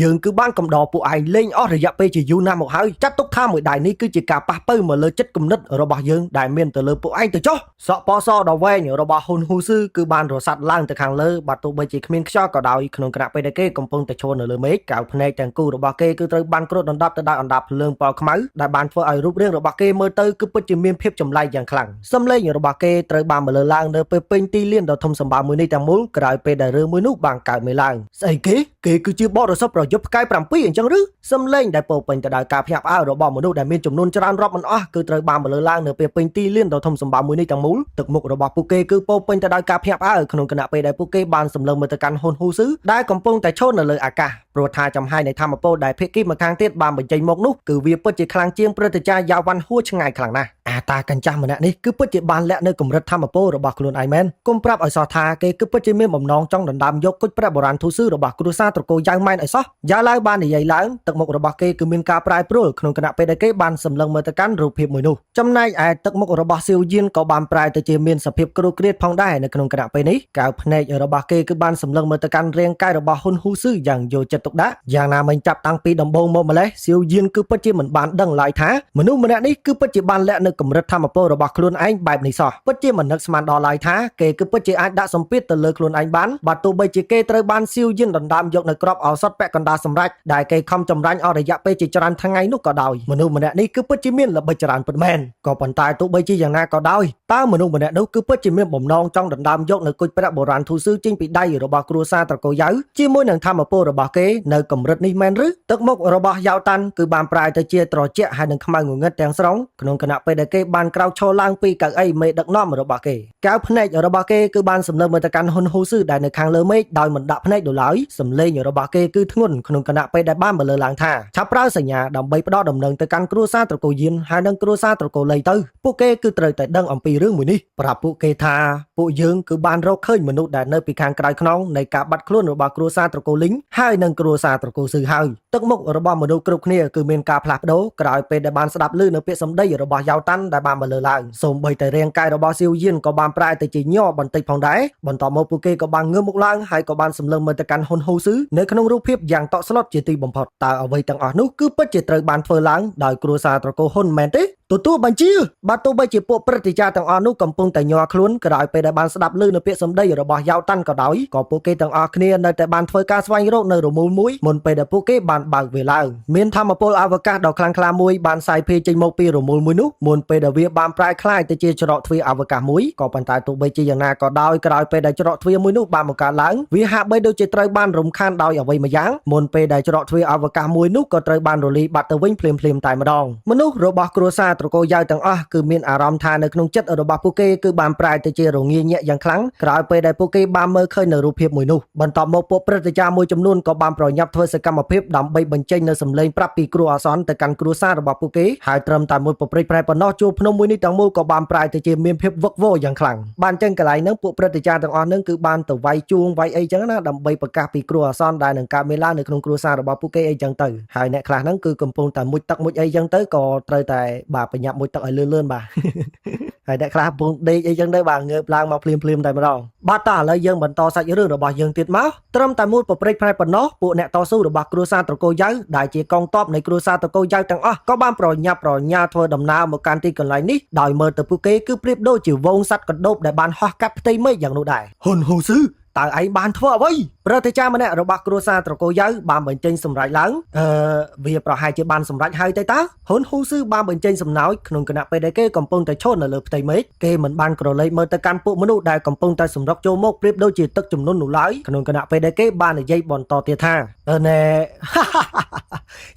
យើងគឺបានកំដរពួកឯងលេងអស់រយៈពេលជាយូរណាស់មកហើយចាត់ទុកថាមួយដៃនេះគឺជាការប៉ះពៅមកលើចិត្តគំនិតរបស់យើងដែលមានទៅលើពួកឯងទៅចុះសក់ពណ៌សដ៏វែងរបស់ហ៊ុនហ៊ូស៊ឺគឺបានរសាត់ឡើងទៅខាងលើបើទោះបីជាគ្មានខ្យល់ក៏ដោយក្នុងខណៈពេលដែលគេកំពុងតែឈរនៅលើមេឃកៅភ្នែកទាំងគូរបស់គេគឺត្រូវបានគ្របដណ្ដប់ទៅដោយអណ្ដាតភ្លើងពណ៌ខ្មៅដែលបានធ្វើឲ្យរូបរាងរបស់គេមើលទៅគឺពិតជាមានភាពចម្លែកយ៉ាងខ្លាំងសំឡេងរបស់គេត្រូវបានបន្លឺឡើងនៅពេលពេញទីលានដ៏ធំសម្បើមមួយនេះទាំងមូលក្រោយពេលដែលរឿងមួយនោះបានកើតមានឡើងស្អីគេគេគឺជាបរិសុទ្ធប្រយុទ្ធផ្កាយ7អញ្ចឹងឬសំឡេងដែលពោរពេញទៅដោយការភ្ញាក់ផ្អើលរបស់មនុស្សដែលមានចំនួនច្រើនរាប់មិនអស់គឺត្រូវបានបន្លឺឡើងនៅពេលពេញទីលានដ៏ធំសម្បើមមួយនេះទាំងមូលទឹកមុខរបស់ពួកគេគឺពោរពេញទៅដោយការភ្ញាក់ផ្អើលក្នុងខណៈពេលដែលពួកគេបានសម្លឹងមើលទៅកាន់ហ៊ុនហ៊ូស៊ឺដែលកំពុងតែឈរនៅលើអាកាសព្រោះថាចំហាយនៃធម្មពលដែលភាគីម្ខាងទៀតបានបញ្ចេញមកនោះគឺវាពិតជាខ្លាំងជាងព្រឹទ្ធាចារ្យយ៉ាវ៉ាន់ហួរឆ្ងាយខ្លាំងណាស់អាតាកញ្ចាស់ម្នាក់នេះគឺពិតជាបានលាក់នៅកម្រិតធម្មពលរបស់ខ្លួនឯងមែនគុំប្រាប់ឲ្យសោះថាគេគឺពិតជាមានបំណងចង់ដណ្ដើមយកគុជព្រះបុរាណធូស៊ឺរបស់គ្រួសារត្រកូលយ៉ាវម៉ែនឲ្យសោះយ៉ាឡើយបាននិយាយឡើងទឹកមុខរបស់គេគឺមានការប្រែប្រួលក្នុងខណៈពេលដែលគេបានសម្លឹងមើលទៅកាន់រូបភាពមួយនោះចំណែកឯទឹកមុខរបស់សៀវយានក៏បានប្រែទៅជាមានសភាពគ្រោះគ្រាតផងដែរនៅក្នុងខណៈពេលនេះកៅភ្នែករបស់គេគឺបានសម្លឹងមើលទៅកាន់រាងកាយរបស់ហ៊ុនហ៊ូស៊ឺយ៉ាងយកចិត្តទុកដាក់យ៉ាងណាមិញចាប់តាំងពីដំបូងមកម្លេះសៀវយានគឺពិតជាមិនបានដឹងឡើយថាមនុស្សម្នាក់នេះគឺពិតជាបានលាក់នៅកម្រិតធម្មពលរបស់ខ្លួនឯងបែបនេះសោះពិតជាមិននឹកស្មានដល់ឡើយថាគេគឺពិតជាអាចដាក់សម្ពាធទៅលើខ្លួនឯងបានបើទោះបីជាគេត្រូវបានសៀវយានដណ្ដើមយកនៅក្របឱសថពាក់កណ្ដាលសម្រេចដែលគេខំចម្រាញ់អស់រយៈពេលជាច្រើនថ្ងៃនោះក៏ដោយមនុស្សម្នាក់នេះគឺពិតជាមានល្បិចច្រើនពិតមែនក៏ប៉ុន្តែទោះបីជាយ៉ាងណាក៏ដោយតើមនុស្សម្នាក់នោះគឺពិតជាមានបំណងចង់ដណ្ដើមយកនៅគុជព្រះបុរាណធូស៊ឺចេញពីដៃរបស់គ្រួសារត្រកូលយ៉ៅជាមួយនឹងធម្មពលរបស់គេនៅកម្រិតនេះមែនឬទឹកមុខរបស់យ៉ាវតាន់គឺបានប្រែទៅជាត្រជាក់ហើយនឹងខ្មៅងងឹតទាំងស្រុងក្នុងខណៈពេលដែលគេបានក្រោកឈរឡើងពីកៅអីមេដឹកនាំរបស់គេកៅភ្នែករបស់គេគឺបានសម្លឹងមើលទៅកាន់ហ៊ុនហ៊ូស៊ឺដែលនៅខាងលើមេឃដោយមិនដាក់ភ្នែកនោះឡើយសំឡេងរបស់គេគឺធ្ងន់ក្នុងខណៈពេលដែលបានបន្លឺឡើងថាឆាប់ប្រើសញ្ញាដើម្បីផ្ដល់ដំណឹងទៅកាន់គ្រួសារត្រកូលយានហើយនិងគ្រួសារត្រកូលលៃទៅពួកគេគឺត្រូវតែដឹងអំពីរឿងមួយនេះប្រាប់ពួកគេថាពួកយើងគឺបានរកឃើញមនុស្សដែលនៅពីខាងក្រៅខ្នងនៃការបាត់ខ្លួនរបស់គ្រួសារត្រកូលលីងហើយនិងគ្រួសារត្រកូលស៊ឺហើយទឹកមុខរបស់មនុស្សគ្រប់គ្នាគឺមានការផ្លាស់ប្ដូរក្រោយពេលដែលបានស្ដាប់ឮនៅពាក្យសម្ដីរបស់យ៉ាវតាន់ដែលបានបន្លឺឡើងសូម្បីតែរាងកាយរបស់សៀវយានក៏បានប្រែទៅជាញ័របន្តិចផងដែរបន្ទាប់មកពួកគេក៏បានងើបមុខឡើងហើយក៏បានសម្លឹងមើលទៅកាន់ហ៊ុនហ៊ូស៊ឺនៅក្នុងរូបភាពយ៉ាងតក់ស្លុតជាទីបំផុតតើអ្វីទាំងអស់នោះគឺពិតជាត្រូវបានធ្វើឡើងដោយគ្រួសារត្រកូលហ៊ុនមែនទេទទួលបញ្ជាបើទោះបីជាពួកព្រឹទ្ធាចារ្យទាំងអស់នោះកំពុងតែញ័រខ្លួនក្រោយពេលដែលបានស្ដាប់ឮនៅពាក្យសម្ដីរបស់យ៉ាវតាន់ក៏ដោយក៏ពួកគេទាំងអស់គ្នានៅតែបានធ្វើការស្វែងរកនៅរមូលមួយមុនពេលដែលពួកគេបានបើកវាឡើងមានធម្មពលអវកាសដ៏ខ្លាំងក្លាមួយបានសាយភាយចេញមកពីរមូលមួយនោះមុនពេលដែលវាបានប្រែក្លាយទៅជាច្រកទ្វារអវកាសមួយក៏ប៉ុន្តែទោះបីជាយ៉ាងណាក៏ដោយក្រោយពេលដែលច្រកទ្វារមួយនោះបានបង្កើតឡើងវាហាក់បីដូចជាត្រូវបានរំខានដោយអ្វីម្យ៉ាងមុនពេលដែលច្រកទ្វារអវកាសមួយនោះក៏ត្រូវបានរលាយបាត់ទៅវិញភ្លាមៗតែម្ដងមនុស្សរបស់គ្រួសារត្រកូលយ៉ាវទាំងអស់គឺមានអារម្មណ៍ថានៅក្នុងចិត្តរបស់ពួកគេគឺបានប្រែទៅជារងាញាក់យ៉ាងខ្លាំងក្រោយពេលដែលពួកគេបានមើលឃើញនៅរូបភាពមួយនោះបន្ទាប់មកពួកព្រឹទ្ធាចារ្យមួយចំនួនក៏បានប្រញាប់ធ្វើសកម្មភាពដើម្បីបញ្ចេញនៅសម្លេងប្រាប់ពីគ្រោះអាសន្នទៅកាន់គ្រួសាររបស់ពួកគេហើយត្រឹមតែមួយប្រព្រឹត្តប្រែប៉ុណ្ណោះជួរភ្នំមួយនេះទាំងមូលក៏បានប្រែទៅជាមានភាពវឹកវរយ៉ាងខ្លាំងបានចឹងកន្លែងហ្នឹងពួកព្រឹទ្ធាចារ្យទាំងអស់ហ្នឹងគឺបានទៅវាយជួងវាយអីចឹងណាដើម្បីប្រកាសពីគ្រោះអាសន្នដែលនឹងកើតមានឡើងនៅក្នុងគ្រួសាររបស់ពួកគេអីចឹងទៅហើយអ្នកខ្លះហ្នឹងគឺកំពុងតែមុជទឹកមុជអីចឹងទៅក៏ត្រូវតែបាទប្រញាប់មុជទឹកឲ្យលឿនៗបាទ ហើយអ្នកខ្លះកំពុងដេកអីចឹងទៅបាទងើបឡើងមកភ្លាមភ្លាមតែម្ដងបាទតោះឥឡូវយើងបន្តសាច់រឿងរបស់យើងទៀតមកត្រឹមតែមួយប្រព្រឹត្តផ្នែកប៉ុណ្ណោះពួកអ្នកតស៊ូរបស់គ្រួសារត្រកូលយ៉ៅដែលជាកងទ័ពនៃគ្រួសារត្រកូលយ៉ៅទាំងអស់ក៏បានប្រញាប់ប្រញាល់ធ្វើដំណើរមកកាន់ទីកន្លែងនេះដោយមើលទៅពួកគេគឺប្រៀបដូចជាវងសត្វកណ្ដូបដែលបានហោះកាត់ផ្ទៃមេឃយ៉ាងនោះដែរហ៊ុនហ៊ូស៊ឺតើឯងបានធ្វើអ្វី ព្រឹទ្ធាចារ្យម្នាក់របស់គ្រួសារត្រកូលយ៉ៅបានបញ្ចេញសម្រេចឡើងអឺវាប្រហែលជាបានសម្រេចហើយទេតើហ៊ុនហ៊ូស៊ឺបានបញ្ចេញសំណោចក្នុងគណៈពេលដែលគេកំពុងតែឈរនៅលើផ្ទៃមេឃគេមិនបានក្រឡេកមើលទៅកាន់ពួកមនុស្សដែលកំពុងតែសម្រុកចូលមកប្រៀបដូចជាទឹកជំនន់នោះឡើយក្នុងគណៈពេលដែលគេបាននិយាយបន្តទៀតថាអឺណែ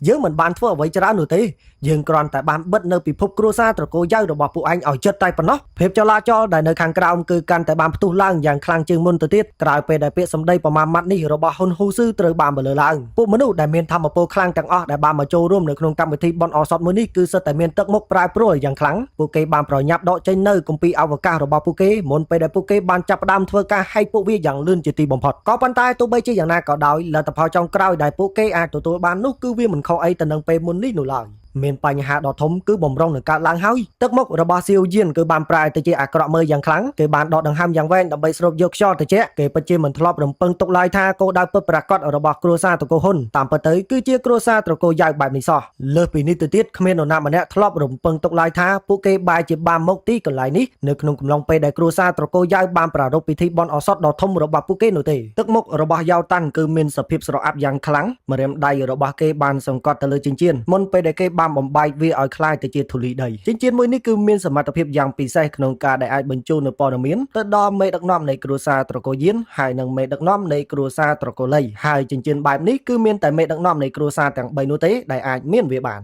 យើងមិនបានធ្វើអ្វីច្រើននោះទេយើងគ្រាន់តែបានបិទនៅពិភពគ្រួសារត្រកូលយ៉ៅរបស់ពួកឯងឲ្យចិត្តតែប៉ុណ្ណោះភាពចលាចលដែលនៅខាងក្រោមគឺកាន់តែបានផ្ទុះឡើងយ៉ាងខ្លាំងជាងមុនទៅទៀតក្រោយពេលដែលពាក្យសម្ដីប្រមាណម៉ាត់នេះរបស់ហ៊ុនហ៊ូស៊ឺត្រូវបានបលើឡើងពួកមនុស្សដែលមានធម៌ពលខ្លាំងទាំងអស់ដែលបានមកចូលរួមនៅក្នុងកម្មវិធីបុណ្យឱសថមួយនេះគឺសុទ្ធតែមានទឹកមុខប្រែប្រួលយ៉ាងខ្លាំងពួកគេបានប្រញាប់ដកចេញនៅគម្ពីរអវកាសរបស់ពួកគេមុនពេលដែលពួកគេបានចាប់ផ្ដើមធ្វើការហែកពួកវាយ៉ាងលឿនជាទីបំផុតក៏ប៉ុន្តែទោះបីជាយ៉ាងណាក៏ដោយលទ្ធផលចុងក្រោយដែលពួកគេអាចទទួលបាននោះគឺវាមិនខុសអីទៅនឹងពេលមុននេះនោះឡើយមានបញ្ហាដ៏ធំគឺបំរុងនឹងកើតឡើងហើយទឹកមុខរបស់សៀវយានគឺបានប្រែទៅជាអាក្រក់មើលយ៉ាងខ្លាំងគេបានដកដង្ហើមយ៉ាងវែងដើម្បីស្រូបយកខ្យល់ត្រជាក់គេពិតជាមិនធ្លាប់រំពឹងទុកឡើយថាគោលដៅពិតប្រាកដរបស់គ្រួសារត្រកូលហ៊ុនតាមពិតទៅគឺជាគ្រួសារត្រកូលយ៉ៅបែបនេះសោះលើសពីនេះទៅទៀតគ្មាននរណាម្នាក់ធ្លាប់រំពឹងទុកឡើយថាពួកគេបែរជាបានមកទីកន្លែងនេះនៅក្នុងកំឡុងពេលដែលគ្រួសារត្រកូលយ៉ៅបានប្រារព្ធពិធីបុណ្យឱសថដ៏ធំរបស់ពួកគេនោះទេទឹកមុខរបស់យ៉ៅតាន់គឺមានសភាពស្រអាប់យ៉ាងខ្លាំងម្រាមដៃរបស់គេបានសង្កត់ទៅលើចិញ្ចៀនមុនពេលដែលគេបានបំបែកវាឲ្យក្លាយទៅជាធូលីដីចិញ្ចៀនមួយនេះគឺមានសមត្ថភាពយ៉ាងពិសេសក្នុងការដែលអាចបញ្ជូននូវព័ត៌មានទៅដល់មេដឹកនាំនៃគ្រួសារត្រកូលយានហើយនិងមេដឹកនាំនៃគ្រួសារត្រកូលលីហើយចិញ្ចៀនបែបនេះគឺមានតែមេដឹកនាំនៃគ្រួសារទាំង3នោះទេដែលអាចមានវាបាន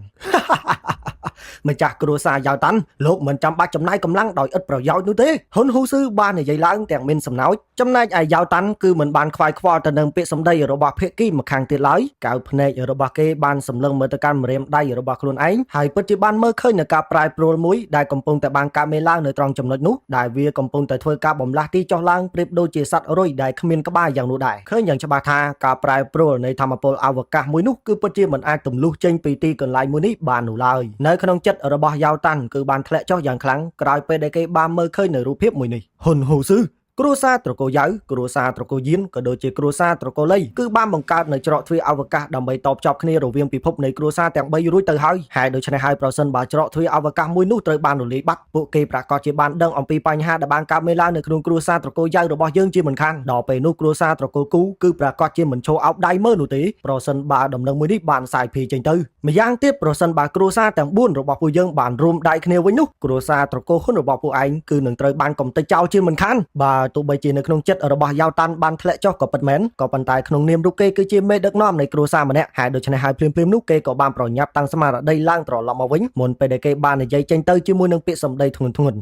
ម្ចាស់គ្រួសារយ៉ាវតាន់លោកមិនចាំបាច់ចំណាយកម្លាំងដោយឥតប្រយោជន៍នោះទេហ៊ុនហ៊ូស៊ឺបាននិយាយឡើងទាំងមានសំណោចចំណែកឯយ៉ាវតាន់គឺមិនបានខ្វាយខ្វល់ទៅនឹងពាក្យសម្ដីរបស់ភាគីម្ខាងទៀតឡើយកៅភ្នែករបស់គេបានសម្លឹងមើលទៅកាន់ម្រាមដៃរបស់ខ្លួនឯងហើយពិតជាបានមើលឃើញនៅការប្រែប្រួលមួយដែលកំពុងតែបានកើតមានឡើងនៅត្រង់ចំណុចនោះដែលវាកំពុងតែធ្វើការបំលាស់ទីចុះឡើងប្រៀបដូចជាសត្វរុយដែលគ្មានក្បាលយ៉ាងនោះដែរឃើញយ៉ាងច្បាស់ថាការប្រែប្រួលនៃធម្មពលអវកាសមួយនោះគឺពិតជាមិនអាចទម្លុះចេញពីទីកន្លែងមួយនេះបាននោះឡើយនៅក្នុងចិត្តរបស់យ៉ាវតាន់គឺបានធ្លាក់ចុះយ៉ាងខ្លាំងក្រោយពេលដែលគេបានមើលឃើញនៅរូបភាពមួយនេះហ៊ុនហ៊ូស៊ឺគ្រួសារត្រកូលយ៉ៅគ្រួសារត្រកូលយានក៏ដូចជាគ្រួសារត្រកូលលីគឺបានបង្កើតនៅច្រកទ្វារអវកាសដើម្បីតភ្ជាប់គ្នារវាងពិភពនៃគ្រួសារទាំង3រួចទៅហើយហើយដូច្នេះហើយប្រសិនបើច្រកទ្វារអវកាសមួយនោះត្រូវបានរលាយបាត់ពួកគេប្រាកដជាបានដឹងអំពីបញ្ហាដែលបានកើតមានឡើងនៅក្នុងគ្រួសារត្រកូលយ៉ៅរបស់យើងជាមិនខានដល់ពេលនោះគ្រួសារត្រកូលគូគឺប្រាកដជាមិនឈរអោបដៃមើលនោះទេប្រសិនបើដំណឹងមួយនេះបានសាយភាយចេញទៅម្យ៉ាងទៀតប្រសិនបើគ្រួសារទាំង4របស់ពួកយើងបានរួមដៃគ្នាវិញនោះគ្រួសារត្រកូលហ៊ុនរបស់ពួកឯងគឺនឹងត្រូវបានកំទេចចោលជាមិនខានបើទោះបីជានៅក្នុងចិត្តរបស់យ៉ាវតាន់បានធ្លាក់ចុះក៏ពិតមែនក៏ប៉ុន្តែក្នុងនាមរូបគេគឺជាមេដឹកនាំនៃគ្រួសារម្នាក់ហើយដូច្នេះហើយភ្លាមៗនោះគេក៏បានប្រញាប់តាំងស្មារតីឡើងត្រឡប់មកវិញមុនពេលដែលគេបាននិយាយចេញទៅជាមួយនឹងពាក្យសម្ដីធ្ងន់ៗ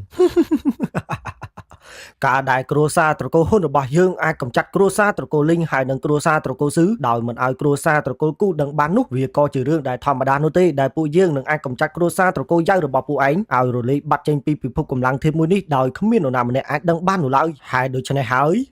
ការដែលគ្រួសារត្រកូលហ៊ុនរបស់យើងអាចកម្ចាត់គ្រួសារត្រកូលលីងហើយនិងគ្រួសារត្រកូលស៊ឺដោយមិនឲ្យគ្រួសារត្រកូលគូដឹងបាននោះវាក៏ជារឿងដែលធម្មតានោះទេដែលពួកយើងនឹងអាចកម្ចាត់គ្រួសារត្រកូលយ៉ៅរបស់ពួកឯងឲ្យរលាយបាត់ចេញពីពិភពកម្លាំងធាតុមួយនេះដោយគ្មាននរណាម្នាក់អាចដឹងបាននោះឡើយហើយដូច្នេះហើយ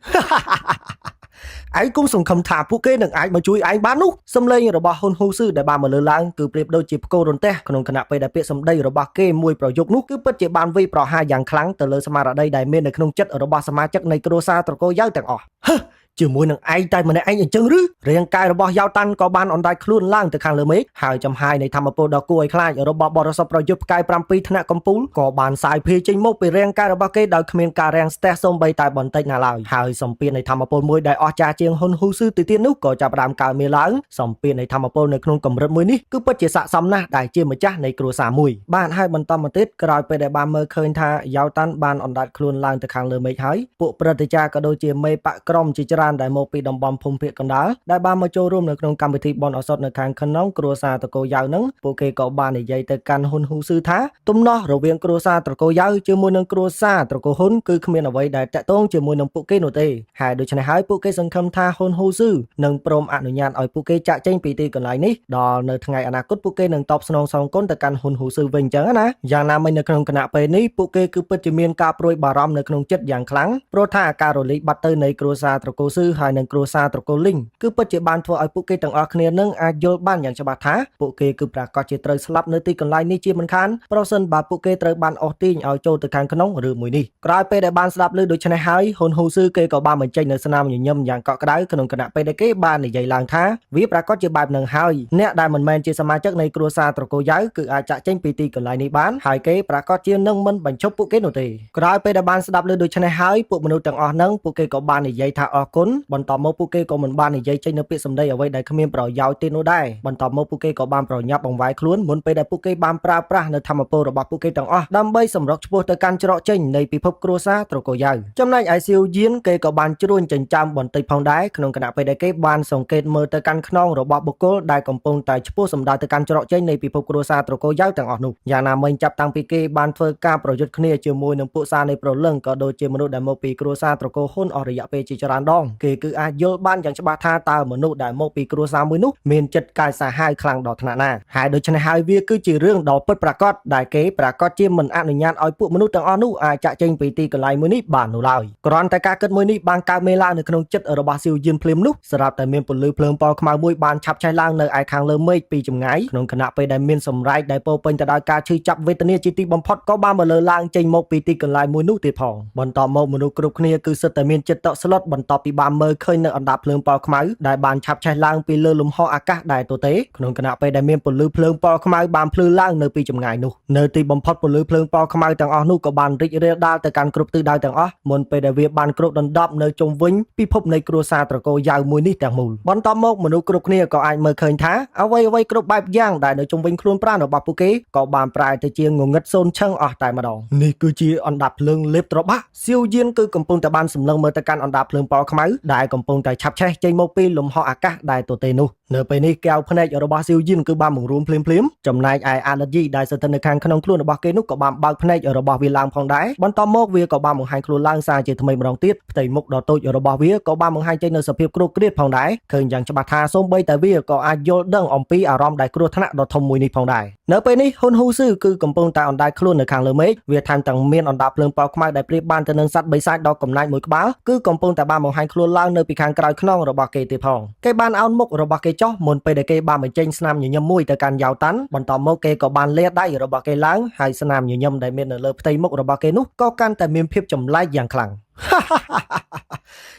ឯងគុំសង្ឃឹមថាពួកគេនឹងអាចមកជួយឯងបាននោះសំឡេងរបស់ហ៊ុនហ៊ូស៊ឺដែលបានមកលើឡើងគឺប្រៀបដូចជាផ្គររន្ទះក្នុងខណៈពេលដែលពាក្យសម្ដីរបស់គេមួយប្រយោគនោះគឺពិតជាបានវាយប្រហារយ៉ាងខ្លាំងទៅលើស្មារតីដែលមាននៅក្នុងចិត្តរបស់សមាជិកនៃគ្រួសារត្រកូលយ៉ៅទាំងអស់ហឺជាមួយនឹងឯងតែម្នាក់ឯងអញ្ចឹងឬរាងកាយរបស់យ៉ាវតាន់ក៏បានអណ្ដែតខ្លួនឡើងទៅខាងលើមេឃហើយចំហាយនៃធម្មពលដ៏គួរឲ្យខ្លាចរបស់បរិសុទ្ធប្រយុទ្ធផ្កាយ7ថ្នាក់កំពូលក៏បានសាយភាយចេញមកពីរាងកាយរបស់គេដោយគ្មានការរាំងស្ទះសូម្បីតែបន្តិចណាឡើយហើយសម្ពាធនៃធម្មពលមួយដែលអស្ចារ្យជាងហ៊ុនហ៊ូស៊ឺទៅទៀតនោះក៏ចាប់ផ្ដើមកើតមានឡើងសម្ពាធនៃធម្មពលនៅក្នុងកម្រិតមួយនេះគឺពិតជាស័ក្តិសមណាស់ដែលជាម្ចាស់នៃគ្រួសារមួយបានហើយបន្តមកទៀតក្រោយពេលដែលបានមើលឃើញថាយ៉ាវតាន់បានអណ្ដែតខ្លួនឡើងទៅខាងលើមេឃហើយពួកព្រឹទ្ធាចារ្យក៏ដូចជាមេបកក្រុមជាច្រើនដែលមកពីតំបន់ភូមិភាគកណ្ដាលដែលបានមកចូលរួមនៅក្នុងកម្មវិធីបុណ្យឱសថនៅខាងក្នុងគ្រួសារត្រកូលយ៉ៅនឹងពួកគេក៏បាននិយាយទៅកាន់ហ៊ុនហ៊ូស៊ឺថាទំនាស់រវាងគ្រួសារត្រកូលយ៉ៅជាមួយនឹងគ្រួសារត្រកូលហ៊ុនគឺគ្មានអ្វីដែលតាក់ទងជាមួយនឹងពួកគេនោះទេហើយដូច្នេះហើយពួកគេសង្ឃឹមថាហ៊ុនហ៊ូស៊ឺនឹងព្រមអនុញ្ញាតឲ្យពួកគេចាក់ចេញពីទីកន្លែងនេះដល់នៅថ្ងៃអនាគតពួកគេនឹងតបស្នងសងគុណទៅកាន់ហ៊ុនហ៊ូស៊ឺវិញអញ្ចឹងណាយ៉ាងណាមិញនៅក្នុងគណៈពេលនេះពួកគេគឺពិតជាមានការព្រួយបារម្ភនៅក្នុងចិត្តយ៉ាងខ្លាំងព្រោះថាការរលាយបាត់ទៅនៃគ្រួសារត្រកូលស៊ឺហើយនិងគ្រួសារត្រកូលលីងគឺពិតជាបានធ្វើឲ្យពួកគេទាំងអស់គ្នានឹងអាចយល់បានយ៉ាងច្បាស់ថាពួកគេគឺប្រាកដជាត្រូវស្លាប់នៅទីកន្លែងនេះជាមិនខានប្រសិនបើពួកគេត្រូវបានអូសទាញឲ្យចូលទៅខាងក្នុងឬមួយនេះក្រោយពេលដែលបានស្ដាប់ឮដូច្នេះហើយហ៊ុនហ៊ូស៊ឺគេក៏បានបញ្ចេញនៅស្នាមញញឹមយ៉ាងកក់ក្ដៅក្នុងគណៈពេលដែលគេបាននិយាយឡើងថាវាប្រាកដជាបែបនឹងហើយអ្នកដែលមិនមែនជាសមាជិកនៃគ្រួសារត្រកូលយ៉ៅគឺអាចចាក់ចេញពីទីកន្លែងនេះបានហើយគេប្រាកដជានឹងមិនបញ្ឈប់ពួកគេនោះទេក្រោយពេលដែលបានស្ដាប់ឮដូច្នេះហើយពួកមនុស្សទាំងអស់នឹងពួកគេក៏បាននិយាយថាអរគុណ នបន្ទាប់មកពួកគេក៏មិនបាននិយាយចេញនូវពាក្យសម្ដីអ្វីដែលគ្មានប្រយោជន៍ទៀតនោះដែរបន្ទាប់មកពួកគេក៏បានប្រញាប់បង្វែរខ្លួនមុនពេលដែលពួកគេបានប្រើប្រាស់នៅធម្មពលរបស់ពួកគេទាំងអស់ដើម្បីសម្រុកឆ្ពោះទៅកាន់ច្រកចេញនៃពិភពគ្រួសារត្រកូលយ៉ៅចំណែកឯសៀវយានគេក៏បានជ្រួញចិញ្ចើមបន្តិចផងដែរក្នុងខណៈពេលដែលគេបានសង្កេតមើលទៅកាន់ខ្នងរបស់បុគ្គលដែលកំពុងតែឆ្ពោះសម្ដៅទៅកាន់ច្រកចេញនៃពិភពគ្រួសារត្រកូលយ៉ៅទាំងអស់នោះយ៉ាងណាមិញចាប់តាំងពីគេបានធ្វើការប្រយុទ្ធគ្នាជាមួយនឹងពួកសារនៃប្រលឹងក៏ដូចជាមនុស្សដែលមកពីគ្រួសារត្រកូលហ៊ុនអស់រយៈពេលជាច្រើនដងគេគឺអាចយល់បានយ៉ាងច្បាស់ថាតើមនុស្សដែលមកពីគ្រួសារមួយនោះមានចិត្តកាយសាហាវខ្លាំងដល់ថ្នាក់ណាហើយដូច្នេះហើយវាគឺជារឿងដ៏ពិតប្រាកដដែលគេប្រាកដជាមិនអនុញ្ញាតឲ្យពួកមនុស្សទាំងអស់នោះអាចចាក់ចេញពីទីកន្លែងមួយនេះបាននោះឡើយគ្រាន់តែការគិតមួយនេះបានកើតមានឡើងនៅក្នុងចិត្តរបស់ស៊ីវយៀនភ្លាមនោះស្រាប់តែមានពន្លឺភ្លើងពណ៌ខ្មៅមួយបានឆាប់ឆេះឡើងនៅឯខាងលើមេឃពីចម្ងាយក្នុងខណៈពេលដែលមានសម្រែកដែលពោរពេញទៅដោយការឈឺចាប់វេទនាជាទីបំផុតក៏បានមកលើឡើងចេញមកពីទីកន្លែងមួយនោះទៀតផងបន្ទាប់មកមនុស្សគ្រប់គ្នាគឺសុទ្ធតែមានចិត្តតក់ស្លុតបន្ទាប់ពីបានមើលឃើញនៅអណ្ដាតភ្លើងពណ៌ខ្មៅដែលបានឆាប់ឆេះឡើងពីលើលំហអាកាសដែលទទេក្នុងខណៈពេលដែលមានពន្លឺភ្លើងពណ៌ខ្មៅបានភ្លឺឡើងនៅពីចម្ងាយនោះនៅទីបំផុតពន្លឺភ្លើងពណ៌ខ្មៅទាំងអស់នោះក៏បានរីករាលដាលទៅកាន់គ្រប់ទិសដៅទាំងអស់មុនពេលដែលវាបានគ្របដណ្ដប់នៅជុំវិញពិភពនៃគ្រួសារត្រកូលយ៉ាវមួយនេះទាំងមូលបន្ទាប់មកមនុស្សគ្រប់គ្នាក៏អាចមើលឃើញថាអ្វីអ្វីគ្រប់បែបយ៉ាងដែលនៅជុំវិញខ្លួនប្រាណរបស់ពួកគេក៏បានប្រែទៅជាងងឹតសូន្យឆឹងអស់តែម្ដងនេះគឺជាអណ្ដាតភ្លើងលេបត្របាក់សៀវយានគឺកំពុងតែបានសម្លឹងមើលទៅកាន់អណ្ដាតភ្លើងពណ៌ខ្មៅដែលកំពុងតែឆាប់ឆេះចេញមកពីលំហអាកាសដែលទទេនោះនៅពេលនេះកែវភ្នែករបស់សៀវយានគឺបានបង្រួមភ្លាមភ្លាមចំណែកឯអាឡិតយីដែលស្ថិតនៅខាងក្នុងខ្លួនរបស់គេនោះក៏បានបើកភ្នែករបស់វាឡើងផងដែរបន្ទាប់មកវាក៏បានបង្ហាញខ្លួនឡើងសារជាថ្មីម្ដងទៀតផ្ទៃមុខដ៏តូចរបស់វាក៏បានបង្ហាញចេញនូវសភាពគ្រោះគ្រាតផងដែរឃើញយ៉ាងច្បាស់ថាសូម្បីតែវាក៏អាចយល់ដឹងអំពីអារម្មណ៍ដែលគ្រោះថ្នាក់ដ៏ធំមួយនេះផងដែរនៅពេលនេះហ៊ុនហ៊ូស៊ឺគឺកំពុងតែអណ្ដែតខ្លួននៅខាងលើមេឃវាថែមទាំងមានអណ្ដាតភ្លើងពណ៌ខ្មៅដែលប្រៀបបានទៅនឹងសត្វបិសាចដ៏កំណាចមួយក្បាលគឺកំពុងតែបានបង្ហាញខ្លួនឡើងនៅពីខាងក្រោយខ្នងរបស់គេទៀតផងគេបានអោនមុខរបស់គេចុះមុនពេលដែលគេបានបញ្ចេញស្នាមញញឹមមួយទៅកាន់យ៉ាវតាន់បន្ទាប់មកគេក៏បានលាដៃរបស់គេឡើងហើយស្នាមញញឹមដែលមាននៅលើផ្ទៃមុខរបស់គេនោះក៏កាន់តែមានភាពចម្លែកយ៉ាងខ្លាំង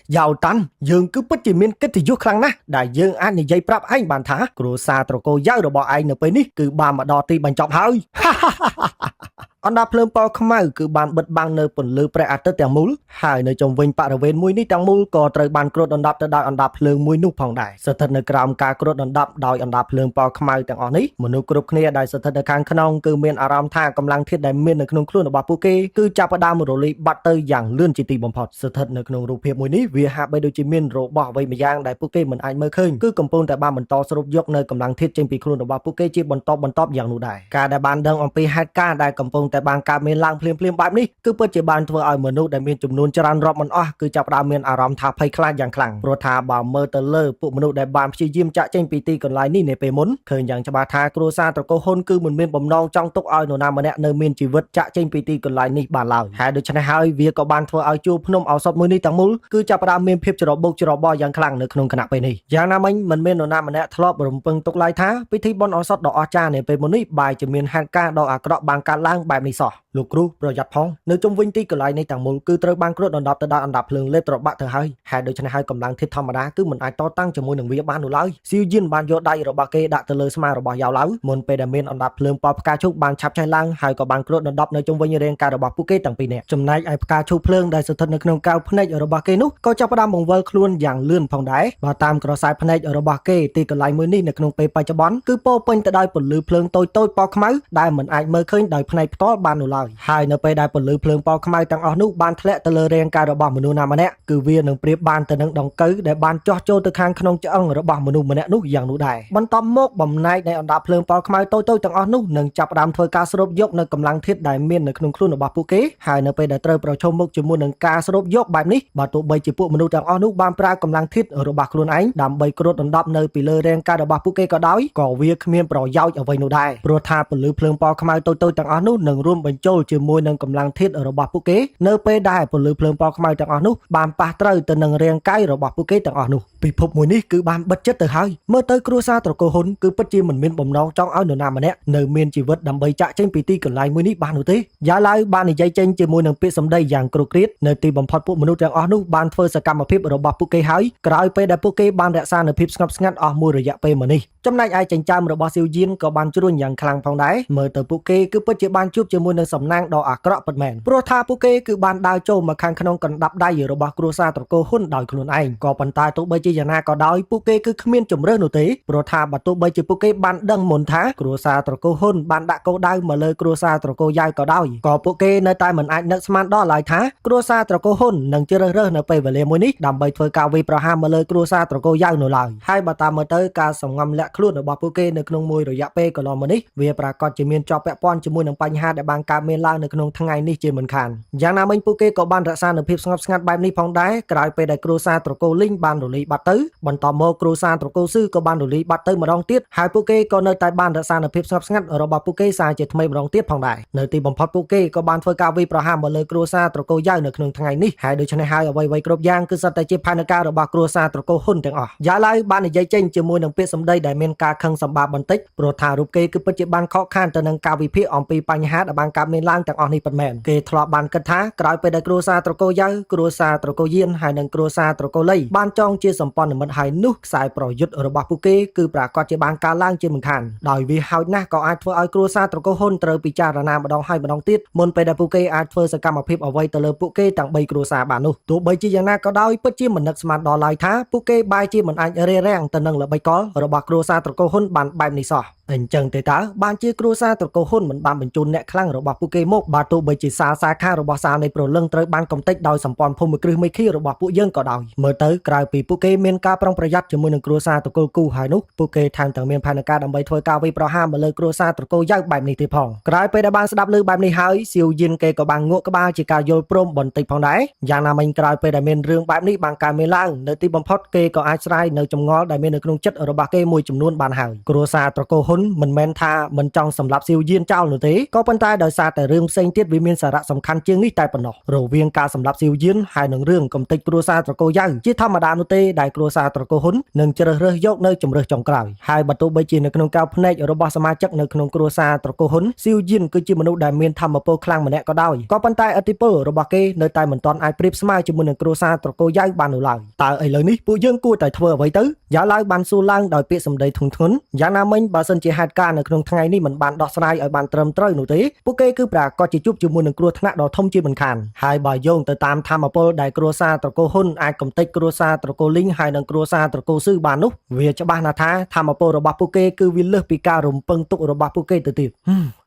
យ៉ាវតាន់យើងគឺពិតជាមានកិត្តិយសខ្លាំងណាស់ដែលយើងអាចនិយាយប្រាប់ឯងបានថាគ្រួសារត្រកូលយ៉ាវរបស់ឯងនៅពេលនេះគឺបានមកដល់ទីបញ្ចប់ហើយ អណ្ដាតភ្លើងពណ៌ខ្មៅគឺបានបិទបាំងនៅពន្លឺព្រះអាទិត្យទាំងមូលហើយនៅជុំវិញបរិវេណមួយនេះទាំងមូលក៏ត្រូវបានគ្របដណ្ដប់ទៅដោយអណ្ដាតភ្លើងមួយនោះផងដែរស្ថិតនៅក្រោមការគ្របដណ្ដប់ដោយអណ្ដាតភ្លើងពណ៌ខ្មៅទាំងអស់នេះមនុស្សគ្រប់គ្នាដែលស្ថិតនៅខាងក្នុងគឺមានអារម្មណ៍ថាកម្លាំងធាតុដែលមាននៅក្នុងខ្លួនរបស់ពួកគេគឺចាប់ផ្ដើមរលាយបាត់ទៅយ៉ាងលឿនជាទីបំផុតស្ថិតនៅក្នុងរូបភាពមួយនេះវាហាក់បីដូចជាមានរបស់អ្វីម្យ៉ាងដែលពួកគេមិនអាចមើលឃើញគឺកំពុងតែបានបន្តស្រូបយកនៅកម្លាំងធាតុចេញពីខ្លួនរបស់ពួកគេជាបន្តបន្ទាប់យ៉ាងនោះដែរការដែលបានដឹងអំពីហេតុការណ៍ដែលកំពុងតែបានកើតមានឡើងភ្លាមៗបែបនេះគឺពិតជាបានធ្វើឲ្យមនុស្សដែលមានចំនួនច្រើនរាប់មិនអស់គឺចាប់ផ្ដើមមានអារម្មណ៍ថាភ័យខ្លាចយ៉ាងខ្លាំងព្រោះថាបើមើលទៅលើពួកមនុស្សដែលបានព្យាយាមចាក់ចេញពីទីកន្លែងនេះនៅពេលមុនឃើញយ៉ាងច្បាស់ថាគ្រួសារត្រកូលហ៊ុនគឺមិនមានបំណងចង់ទុកឲ្យនរណាម្នាក់នៅមានជីវិតចាក់ចេញពីទីកន្លែងនេះបានឡើយហើយដូច្នេះហើយវាក៏បានធ្វើឲ្យជួរភ្នំឱសថមួយនេះទាំងមូលគឺចាប់ផ្ដើមមានភាពច្របូកច្របល់យ៉ាងខ្លាំងនៅក្នុងខណៈពេលនេះយ៉ាងណាមិញមិនមាននរណាម្នាក់ធ្លាប់រំពឹងទុកឡើយថាពិធីបុណ្យឱសថដ៏អស្ចារ្យនាពេលមុននេះបែរជាមានហេតុការណ៍ដ៏អាក្រក់បានកើតឡើងបែបនេះសោះលោកគ្រូប្រយ័ត្នផងនៅជុំវិញទីកន្លែងនេះទាំងមូលគឺត្រូវបានគ្របដណ្ដប់ទៅដោយអណ្ដាតភ្លើងលេបត្របាក់ទៅហើយហេតុដូច្នេះហើយកម្លាំងធាតុធម្មតាគឺមិនអាចតតាំងជាមួយនឹងវាបាននោះឡើយសៀវយៀនបានយកដៃរបស់គេដាក់ទៅលើស្មារបស់យ៉ាវឡៅមុនពេលដែលមានអណ្ដាតភ្លើងពណ៌ផ្កាឈូកបានឆាប់ឆេះឡើងហើយក៏បានគ្របដណ្ដប់នៅជុំវិញរាងកាយរបស់ពួកគេទាំងពីរនាក់ចំណែកឯផ្កាឈូកភ្លើងដែលស្ថិតនៅក្នុងកែវភ្នែករបស់គេនោះក៏ចាប់ផ្ដើមបង្វិលខ្លួនយ៉ាងលឿនផងដែរបើតាមក្រសែភ្នែករបស់គេទីកន្លែងមួយនេះនៅក្នុងពេលបច្ចុប្បន្នគឺពោរពេញទៅដោយពន្លឺភ្លើងតូចៗពណ៌ខ្មៅដែលមិនអាចមើលឃើញដោយភ្នែកផ្ទាល់បាននោះឡើយហើយនៅពេលដែលពន្លឺភ្លើងពណ៌ខ្មៅទាំងអស់នោះបានធ្លាក់ទៅលើរាងកាយរបស់មនុស្សណាម្នាក់គឺវានឹងប្រៀបបានទៅនឹងដង្កូវដែលបានចោះចូលទៅខាងក្នុងឆ្អឹងរបស់មនុស្សម្នាក់នោះយ៉ាងនោះដែរបន្ទាប់មកបំណែកនៃអណ្ដាតភ្លើងពណ៌ខ្មៅតូចៗទាំងអស់នោះនឹងចាប់ផ្ដើមធ្វើការស្រូបយកនៅកម្លាំងធាតុដែលមាននៅក្នុងខ្លួនរបស់ពួកគេហើយនៅពេលដែលត្រូវប្រឈមមុខជាមួយនឹងការស្រូបយកបែបនេះបើទោះបីជាពួកមនុស្សទាំងអស់នោះបានប្រើកម្លាំងធាតុរបស់ខ្លួនឯងដើម្បីគ្របដណ្ដប់នៅពីលើរាងកាយរបស់ពួកគេក៏ដោយក៏វាគ្មានប្រយោជន៍អ្វីនោះដែរព្រោះថាពន្លឺភ្លើងពណ៌ខ្មៅតូចៗទាំងអស់នោះនឹងរួមបញ្ចូលជាមួយនឹងកម្លាំងធាតុរបស់ពួកគេនៅពេលដែលពន្លឺភ្លើងពណ៌ខ្មៅទាំងអស់នោះបានប៉ះត្រូវទៅនឹងរាងកាយរបស់ពួកគេទាំងអស់នោះពិភពមួយនេះគឺបានបិទចិត្តទៅហើយមើលទៅគ្រួសារត្រកូលហ៊ុនគឺពិតជាមិនមានបំណងចង់ឲ្យនរណាម្នាក់នៅមានជីវិតដើម្បីចាក់ចេញពីទីកន្លែងមួយនេះបាននោះទេយ៉ាឡៅបាននិយាយចេញជាមួយនឹងពាក្យសម្ដីយ៉ាងគ្រោះគ្រាតនៅទីបំផុតពួកមនុស្សទាំងអស់នោះបានធ្វើសកម្មភាពរបស់ពួកគេហើយក្រោយពេលដែលពួកគេបានរក្សានូវភាពស្ងប់ស្ងាត់អស់មួយរយៈពេលមកនេះចំណែកឯចិញ្ចើមរបស់សៀវយានក៏បានជ្រួញយ៉ាងខ្លាំងផងដែរមើលទៅពួកគេគឺពិតជាបានជួបជាមួយនឹងស សំណាងដ៏អាក្រក់ពិតមែនព្រោះថាពួកគេគឺបានដើរចូលមកខាងក្នុងកណ្ដាប់ដៃរបស់គ្រួសារត្រកូលហ៊ុនដោយខ្លួនឯងក៏ប៉ុន្តែទោះបីជាយ៉ាងណាក៏ដោយពួកគេគឺគ្មានជំរើសនោះទេព្រោះថាបើទោះបីជាពួកគេបានដឹងមុនថាគ្រួសារត្រកូលហ៊ុនបានដាក់គោលដៅមកលើគ្រួសារត្រកូលយ៉ៅក៏ដោយក៏ពួកគេនៅតែមិនអាចនឹកស្មានដល់ឡើយថាគ្រួសារត្រកូលហ៊ុននឹងជ្រើសរើសនៅពេលវេលាមួយនេះដើម្បីធ្វើការវាយប្រហារមកលើគ្រួសារត្រកូលយ៉ៅនោះឡើយហើយបើតាមមើលទៅការសំងំលាក់ខ្លួនរបស់ពួកគេនៅក្នុងមួយរយៈពេលកន្លងមកនេះវាប្រាកដជាមានជាប់ពាក់ព័ន្ធជាមួយនឹងបញ្ហាដែលបានកើតមានឡើងនៅក្នុងថ្ងៃនេះជាមិនខានយ៉ាងណាមិញពួកគេក៏បានរក្សានូវភាពស្ងប់ស្ងាត់បែបនេះផងដែរក្រោយពេលដែលគ្រួសារត្រកូលលីងបានរលាយបាត់ទៅបន្តមកគ្រួសារត្រកូលស៊ឺក៏បានរលាយបាត់ទៅម្ដងទៀតហើយពួកគេក៏នៅតែបានរក្សានូវភាពស្ងប់ស្ងាត់របស់ពួកគេសារជាថ្មីម្ដងទៀតផងដែរនៅទីបំផុតពួកគេក៏បានធ្វើការវាយប្រហារមកលើគ្រួសារត្រកូលយ៉ៅនៅក្នុងថ្ងៃនេះហើយដូច្នេះហើយអ្វីៗគ្រប់យ៉ាងគឺសុទ្ធតែជាផែនការរបស់គ្រួសារត្រកូលហ៊ុនទាំងអស់យ៉ាឡើយបាននិយាយចេញជាមួយនឹងពាក្យសម្ដីដែលមានការខឹងសម្បាបន្តិចព្រោះថារូបគេគឺពិតជាបានខកខានទៅនឹងការវិភាគអំពីបញ្ហាដែលបានកើតមានឡើងទាំងអស់នេះពិតមែនគេធ្លាប់បានគិតថាក្រោយពេលដែលគ្រួសារត្រកូលយ៉ៅគ្រួសារត្រកូលយានហើយនិងគ្រួសារត្រកូលលីបានចងជាសម្ព័ន្ធមិត្តហើយនោះខ្សែប្រយុទ្ធរបស់ពួកគេគឺប្រាកដជាបានកើនឡើងជាមិនខានដោយវាហោចណាស់ក៏អាចធ្វើឲ្យគ្រួសារត្រកូលហ៊ុនត្រូវពិចារណាម្ដងហើយម្ដងទៀតមុនពេលដែលពួកគេអាចធ្វើសកម្មភាពអ្វីទៅលើពួកគេទាំង3គ្រួសារបាននោះទោះបីជាយ៉ាងណាក៏ដោយពិតជាមិននឹកស្មានដល់ឡើយថាពួកគេបែរជាមិនអាចរារាំងទៅនឹងល្បិចកលរបស់គ្រួសារត្រកូលហ៊ុនបានបែបនេះសោះអញ្ចឹងទេតើបានជាគ្រួសារត្រកូលហ៊ុនមិនបានបញ្ជូនអ្នកខ្លាំងរបស់ពួកគេមកបើទោះបីជាសាលសាខារបស់សាលនៃព្រលឹងត្រូវបានកំទេចដោយសម្ព័ន្ធភូមិគ្រឹះមេឃីរបស់ពួកយើងក៏ដោយមើលទៅក្រៅពីពួកគេមានការប្រុងប្រយ័ត្នជាមួយនឹងគ្រួសារត្រកូលគូហើយនោះពួកគេថែមទាំងមានផែនការដើម្បីធ្វើការវាយប្រហារមកលើគ្រួសារត្រកូលយ៉ៅបែបនេះទៀតផងក្រោយពេលដែលបានស្ដាប់ឮបែបនេះហើយសៀវយិនគេក៏បានងក់ក្បាលជាការយល់ព្រមបន្តិចផងដែរយ៉ាងណាមិញក្រោយពេលដែលមានរឿងបែបនេះបានកើតមានឡើងនៅទីបំផុតគេក៏អាចស្រាយនៅចម្ងល់ដែលមាននៅក្នុងចិត្តរបស់គេមួយចំនួនបានហើយគ្រួសារត្រកូលហ៊ុនមិនមែនថាមិនចង់សម្លាប់សៀវយៀនចោលនោះទេក៏ប៉ុន្តែដោយសារតែរឿងផ្សេងទៀតវាមានសារៈសំខាន់ជាងនេះតែប៉ុណ្ណោះរវាងការសម្លាប់សៀវយៀនហើយនឹងរឿងកំទេចគ្រួសារត្រកូលយ៉ៅជាធម្មតានោះទេដែលគ្រួសារត្រកូលហ៊ុននឹងជ្រើសរើសយកនៅជម្រើសចុងក្រោយហើយបើទោះបីជានៅក្នុងកៅភ្នែករបស់សមាជិកនៅក្នុងគ្រួសារត្រកូលហ៊ុនសៀវយៀនគឺជាមនុស្សដែលមានធម៌ពលខ្លាំងម្នាក់ក៏ដោយក៏ប៉ុន្តែឥទ្ធិពលរបស់គេនៅតែមិនទាន់អាចប្រៀបស្មើជាមួយនឹងគ្រួសារត្រកូលយ៉ៅបាននោះឡើយតើឥឡូវនេះពួកយើងគួរតែធ្វើអ្វីទៅយ៉ាឡើយបានសួរឡើងដោយពាក្យសម្ដីធ្ងន់ធ្ងរយ៉ាងណាមិញបើសិនជាហេតុការណ៍នៅក្នុងថ្ងៃនេះមិនបានដោះស្រាយឲ្យបានត្រឹមត្រូវនោះទេពួកគេគឺប្រាកដជាជួបជាមួយនឹងគ្រោះថ្នាក់ដ៏ធំជាមិនខានហើយបើយោងទៅតាមធម៌ពលដែលគ្រួសារត្រកូលហ៊ុនអាចកំទេចគ្រួសារត្រកូលលីងហើយនិងគ្រួសារត្រកូលស៊ឺបាននោះវាច្បាស់ណាស់ថាធម៌ពលរបស់ពួកគេគឺវាលើសពីការរំពឹងទុករបស់ពួកគេទៅទៀត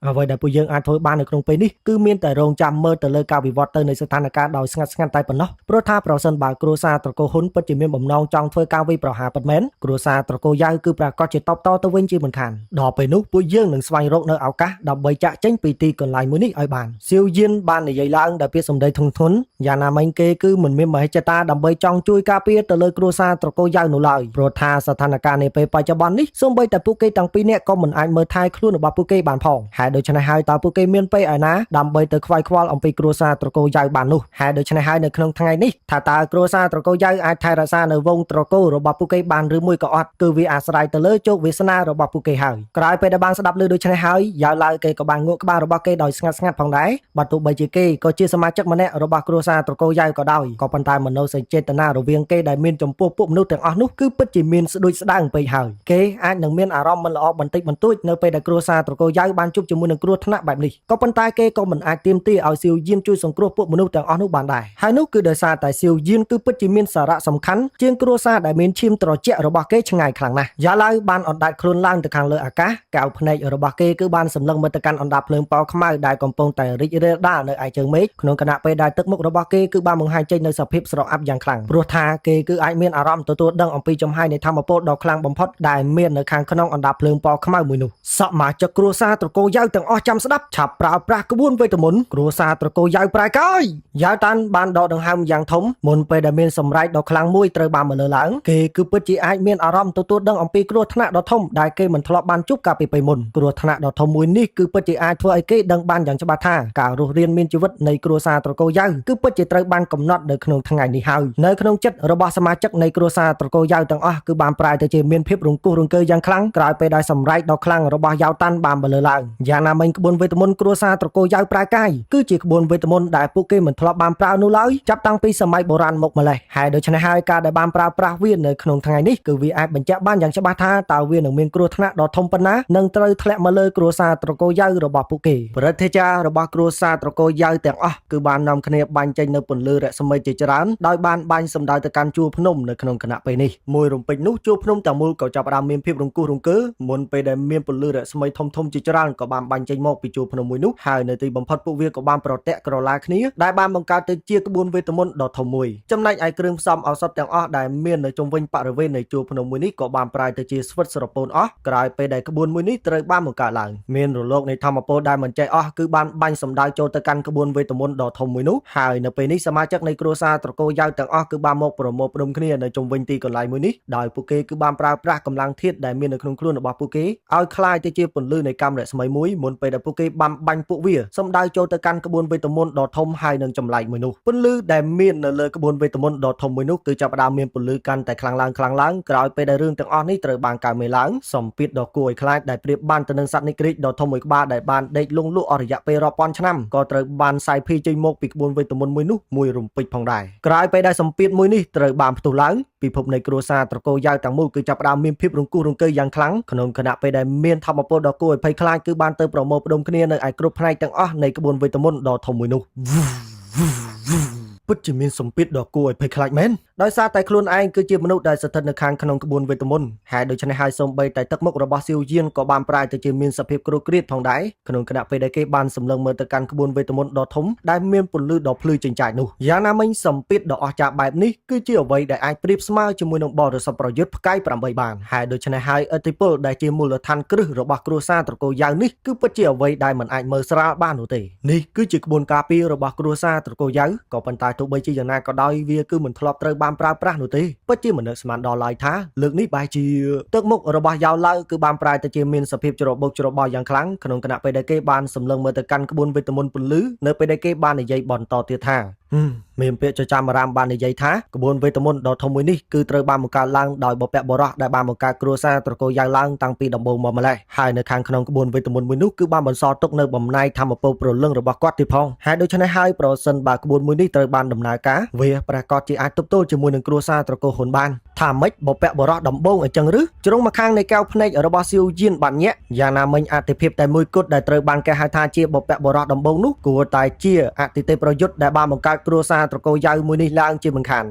អ្វីដែលពួកយើងអាចធ្វើបាននៅក្នុងពេលនេះគឺមានតែរងចាំមើលទៅលើការវិវត្តទៅនៃស្ថានភាពដោយស្ងាត់ស្ងាត់តែប៉ុណ្ណោះព្រោះថាប្រសិនបើគ្រួសារត្រកូលហ៊ុនពិតជាមានបំណងចង់ធ្វើការវាយប្រហារពិតមែនគ្រួសារត្រកូលយ៉ៅគឺប្រាកដជាតបតទៅវិញជាមិនខានដល់ពេលនោះពួកយើងនឹងស្វែងរកនៅឱកាសដើម្បីចាក់ចេញពីទីកន្លែងមួយនេះឲ្យបានសៀវយៀនបាននិយាយឡើងដោយពាក្យសម្ដីធ្ងន់ធ្ងរយ៉ាងណាមិញគេគឺមិនមានមហិច្ឆតាដើម្បីចង់ជួយការពារទៅលើគ្រួសារត្រកូលយ៉ៅនោះឡើយព្រោះថាស្ថានភាពនាពេលបច្ចុប្បន្ននេះសូម្បីតែពួកគេទាំងពីរនាក់ក៏មិនអាចមើលថែខ្លួនរបស់ពួកគេបានផងហេតុដូច្នេះហើយតើពួកគេមានពេលឯណាដើម្បីទៅខ្វាយខ្វល់អំពីគ្រួសារត្រកូលយ៉ៅបាននោះហេតុដូច្នេះហើយនៅក្នុងថ្ងៃនេះថាតើគ្រួសារត្រកូលយ៉ៅអាចថែរក្សានៅវងត្រកូលរបស់ពួកគេបានឬមួយក៏អត់គឺវាអាស្រ័យទៅលើជោគវាសនារបស់ពួកគេហើយក្រោយពេលដែលបានស្ដាប់ឮដូច្នេះហើយយ៉ាវឡើយគេក៏បានងក់ក្បាលរបស់គេដោយស្ងាត់ស្ងាត់ផងដែរបើទោះបីជាគេក៏ជាសមាជិកម្នាក់របស់គ្រួសារត្រកូលយ៉ៅក៏ដោយក៏ប៉ុន្តែមនោសញ្ចេតនារវាងគេដែលមានចំពោះពួកមនុស្សទាំងអស់នោះគឺពិតជាមានស្ដួចស្ដើងពេកហើយគេអាចនឹងមានអារម្មណ៍មិនល្អបន្តិចបន្តួចនៅពេលដែលគ្រួសារត្រកូលយ៉ៅបានជួបជាមួយនឹងគ្រោះថ្នាក់បែបនេះក៏ប៉ុន្តែគេក៏មិនអាចទាមទារឲ្យសៀវយានជួយសង្គ្រោះពួកមនុស្សទាំងអស់នោះបានដែរហើយនោះគឺដោយសារតែសៀវយានគឺពិតជាមានសារៈសំខាន់ជាងគ្រួសារដែលមានឈាមត្រជាក់របស់គេឆ្ងាយខ្លាំងណាស់យ៉ាឡៅបានអណ្ដែតខ្លួនឡើងទៅខាងលើអាកាសកៅភ្នែករបស់គេគឺបានសម្លឹងមើលទៅកាន់អណ្ដាតភ្លើងពណ៌ខ្មៅដែលកំពុងតែរីករាលដាលនៅឯជើងមេឃក្នុងខណៈពេលដែលទឹកមុខរបស់គេគឺបានបង្ហាញចេញនូវសភាពស្រអាប់យ៉ាងខ្លាំងព្រោះថាគេគឺអាចមានអារម្មណ៍ទទួលដឹងអំពីចំហាយនៃធម៌ពលដ៏ខ្លាំងបំផុតដែលមាននៅខាងក្នុងអណ្ដាតភ្លើងពណ៌ខ្មៅមួយនោះសមាជិកគ្រួសារត្រកូលយ៉ៅទាំងអស់ចាំស្ដាប់ឆាប់ប្រើប្រាស់ក្បួនវេទមន្តគ្រួសារត្រកូលយ៉ៅប្រែកាយយ៉ាវតាន់បានដកដង្ហើមយ៉ាងធំមុនពេលដែលមានសម្រែកដ៏ខ្លាំងមួយត្រូវបានមកលើឡើងគេគឺពិតជាអាចមានអារម្មណ៍ទទួលដឹងអំពីគ្រោះថ្នាក់ដ៏ធំដែលគេមិនធ្លាប់បានជួបកាលពីពេលមុនគ្រោះថ្នាក់ដ៏ធំមួយនេះគឺពិតជាអាចធ្វើឲ្យគេដឹងបានយ៉ាងច្បាស់ថាការរស់រានមានជីវិតនៃគ្រួសារត្រកូលយ៉ៅគឺពិតជាត្រូវបានកំណត់នៅក្នុងថ្ងៃនេះហើយនៅក្នុងចិត្តរបស់សមាជិកនៃគ្រួសារត្រកូលយ៉ៅទាំងអស់គឺបានប្រែទៅជាមានភាពរង្គោះរង្គើយ៉ាងខ្លាំងក្រោយពេលដែលសម្រែកដ៏ខ្លាំងរបស់យ៉ាវតាន់បានបលើឡើងយ៉ាងណាមិញក្បួនវេទមន្តគ្រួសារត្រកូលយ៉ៅប្រែកាយគឺជាក្បួនវេទមន្តដែលពួកគេមិនធ្លាប់បានប្រើនោះឡើយចាប់តាំងពីសម័យបុរាណមកម្លេះហើយដូច្នេះហើយការដែលបានប្រើប្រាស់វានៅក្នុងថ្ងៃនេះគឺវាអាចបញ្ជាក់បានយ៉ាងច្បាស់ថាតើវានឹងមានគ្រោះថ្នាក់ដ៏ធំ ំប៉ុណ្ណានឹងត្រូវធ្លាក់មកលើគ្រួសារត្រកូលយ៉ៅរបស់ពួកគេព្រឹទ្ធាចារ្យរបស់គ្រួសារត្រកូលយ៉ៅទាំងអស់គឺបាននាំគ្នាបាញ់ចេញនៅពន្លឺរស្មីជាច្រើនដោយបានបាញ់សម្ដៅទៅកាន់ជួរភ្នំនៅក្នុងខណៈពេលនេះមួយរំពេចនោះជួរភ្នំទាំងមូលក៏ចាប់ផ្ដើមមានភាពរង្គោះរង្គើមុនពេលដែលមានពន្លឺរស្មីធំធំជាច្រើនក៏បានបាញ់ចេញមកពីជួរភ្នំមួយនោះហើយនៅទីបំផុតពួកវាក៏បានប្រទាក់ក្រឡាគ្នាដែលបានបង្កើតទៅជាក្បួនវេទមន្តដ៏ធំមួយចំណែកឯគ្រឿងផ្សំឱសថទាំងអស់ដែលមាននៅជុំវិញបរិវេណនៃជួរភ្នំមួយនេះក៏បានប្រែទៅជាស្វិតស្រពោនអស់ក្រោយពេលដែលក្បួនមួយនេះត្រូវបានបង្កើតឡើងមានរលកនៃធម្មពលដែលមិនចេះអស់គឺបានបាញ់សម្ដៅចូលទៅកាន់ក្បួនវេទមន្តដ៏ធំមួយនោះហើយនៅពេលនេះសមាជិកនៃគ្រួសារត្រកូលយ៉ៅទាំងអស់គឺបានមកប្រមូលផ្ដុំគ្នានៅជុំវិញទីកន្លែងមួយនេះដោយពួកគេគឺបានប្រើប្រាស់កម្លាំងធាតុដែលមាននៅក្នុងខ្លួនរបស់ពួកគេឲ្យក្លាយទៅជាពន្លឺនៃកម្មរស្មីមួយមុនពេលដែលពួកគេបានបាញ់ពួកវាសម្ដៅចូលទៅកាន់ក្បួនវេទមន្តដ៏ធំហើយនឹងចម្លែកមួយនោះពន្លឺដែលមាននៅលើក្បួនវេទមន្តដ៏ធំមួយនោះគឺចាប់ផ្ដើមមានពន្លឺកាន់តែខ្លាំងឡើងខ្លាំងឡើងក្រោយពេលដែលរឿងទាំងអស់នេះត្រូវបានកើតមានឡើងសម្ពាធដ៏គួរឲ្យខ្លាចដែលប្រៀបបានទៅនឹងសត្វនិក្រីចដ៏ធំមួយក្បាលដែលបានដេកលង់លក់អស់រយៈពេលរាប់ពាន់ឆ្នាំក៏ត្រូវបានសាយភាយចេញមកពីក្បួនវេទមន្តមួយនោះមួយរំពេចផងដែរក្រោយពេលដែលសម្ពាធមួយនេះត្រូវបានផ្ទុះឡើងពិភពនៃគ្រួសារត្រកូលយ៉ៅទាំងមូលគឺចាប់ផ្ដើមមានភាពរង្គោះរង្គើយ៉ាងខ្លាំងក្នុងខណៈពេលដែលមានធម្មពលដ៏គួរឲ្យភ័យខ្លាចគឺបានទៅប្រមូលផ្ដុំគ្នានៅឯគ្រប់ផ្នែកទាំងអស់នៃក្បួនវេទមន្តដ៏ធំមួយនោះពិតជាមានសម្ពាធដ៏គួរឲ្យភ័យខ្លាចមែនដោយសារតែខ្លួនឯងគឺជាមនុស្សដែលស្ថិតនៅខាងក្នុងក្បួនវេទមន្តហេតុដូច្នេះហើយសូម្បីតែទឹកមុខរបស់សៀវយានក៏បានប្រែទៅជាមានសភាពគ្រោះគ្រាតផងដែរក្នុងខណៈពេលដែលគេបានសម្លឹងមើលទៅកាន់ក្បួនវេទមន្តដ៏ធំដែលមានពន្លឺដ៏ភ្លឺចិញ្ចាចនោះយ៉ាងណាមិញសម្ពាធដ៏អស្ចារ្យបែបនេះគឺជាអ្វីដែលអាចប្រៀបស្មើជាមួយនឹងបរិសុទ្ធប្រយុទ្ធផ្កាយ8បានហេតុដូច្នេះហើយឥទ្ធិពលដែលជាមូលដ្ឋានគ្រឹះរបស់គ្រួសារត្រកូលយ៉ៅនេះគឺពិតជាអ្វីដែលមិនអាចមើលស្រាលបាននោះទេនេះគឺជាក្បួនការពាររបស់គ្រួសារត្រកូលយ៉ៅក៏ប៉ុន្តែទោះបីជាយ៉ាងណាក៏ដោយវាគឺមិនធ្លាប់ត្រូវបានប្រើប្រាស់នោះទេពិតជាមិននឹកស្មានដល់ឡើយថាលើកនេះបែរជាទឹកមុខរបស់យ៉ាវឡៅគឺបានប្រែទៅជាមានសភាពច្របូកច្របល់យ៉ាងខ្លាំងក្នុងខណៈពេលដែលគេបានសម្លឹងមើលទៅកាន់ក្បួនវេទមន្តពន្លឺនៅពេលដែលគេបាននិយាយបន្តទៀតថាមានពាក្យចចាមអារាមបាននិយាយថាក្បួនវេទមន្តដ៏ធំមួយនេះគឺត្រូវបានបង្កើតឡើងដោយបុព្វបុរសដែលបានបង្កើតគ្រួសារត្រកូលយ៉ៅឡើងតាំងពីដំបូងមកម្ល៉េះហើយនៅខាងក្នុងក្បួនវេទមន្តមួយនោះគឺបានបន្សល់ទុកនៅបំណែកធម្មពលព្រលឹងរបស់គាត់ទៀតផងហើយដូច្នេះហើយប្រសិនបើក្បួនមួយនេះត្រូវបានដំណើរការវាប្រាកដជាអាចទប់ទល់ជាមួយនឹងគ្រួសារត្រកូលហ៊ុនបានថាម៉េចបុព្វបុរសដំបូងអញ្ចឹងឬជ្រុងម្ខាងនៃកែវភ្នែករបស់សៀវយានបានញាក់យ៉ាងណាមិញអតិភិបតែមួយគត់ដែលត្រូវបានគេហៅថាជាបុព្វបុរសដំបូងនោះគួរតែជាអតិថិប្រយុទ្ធដែលបានបង្កើតគ្រួសារត្រកូលយ៉ៅមួយនេះឡើងជាមិនខាន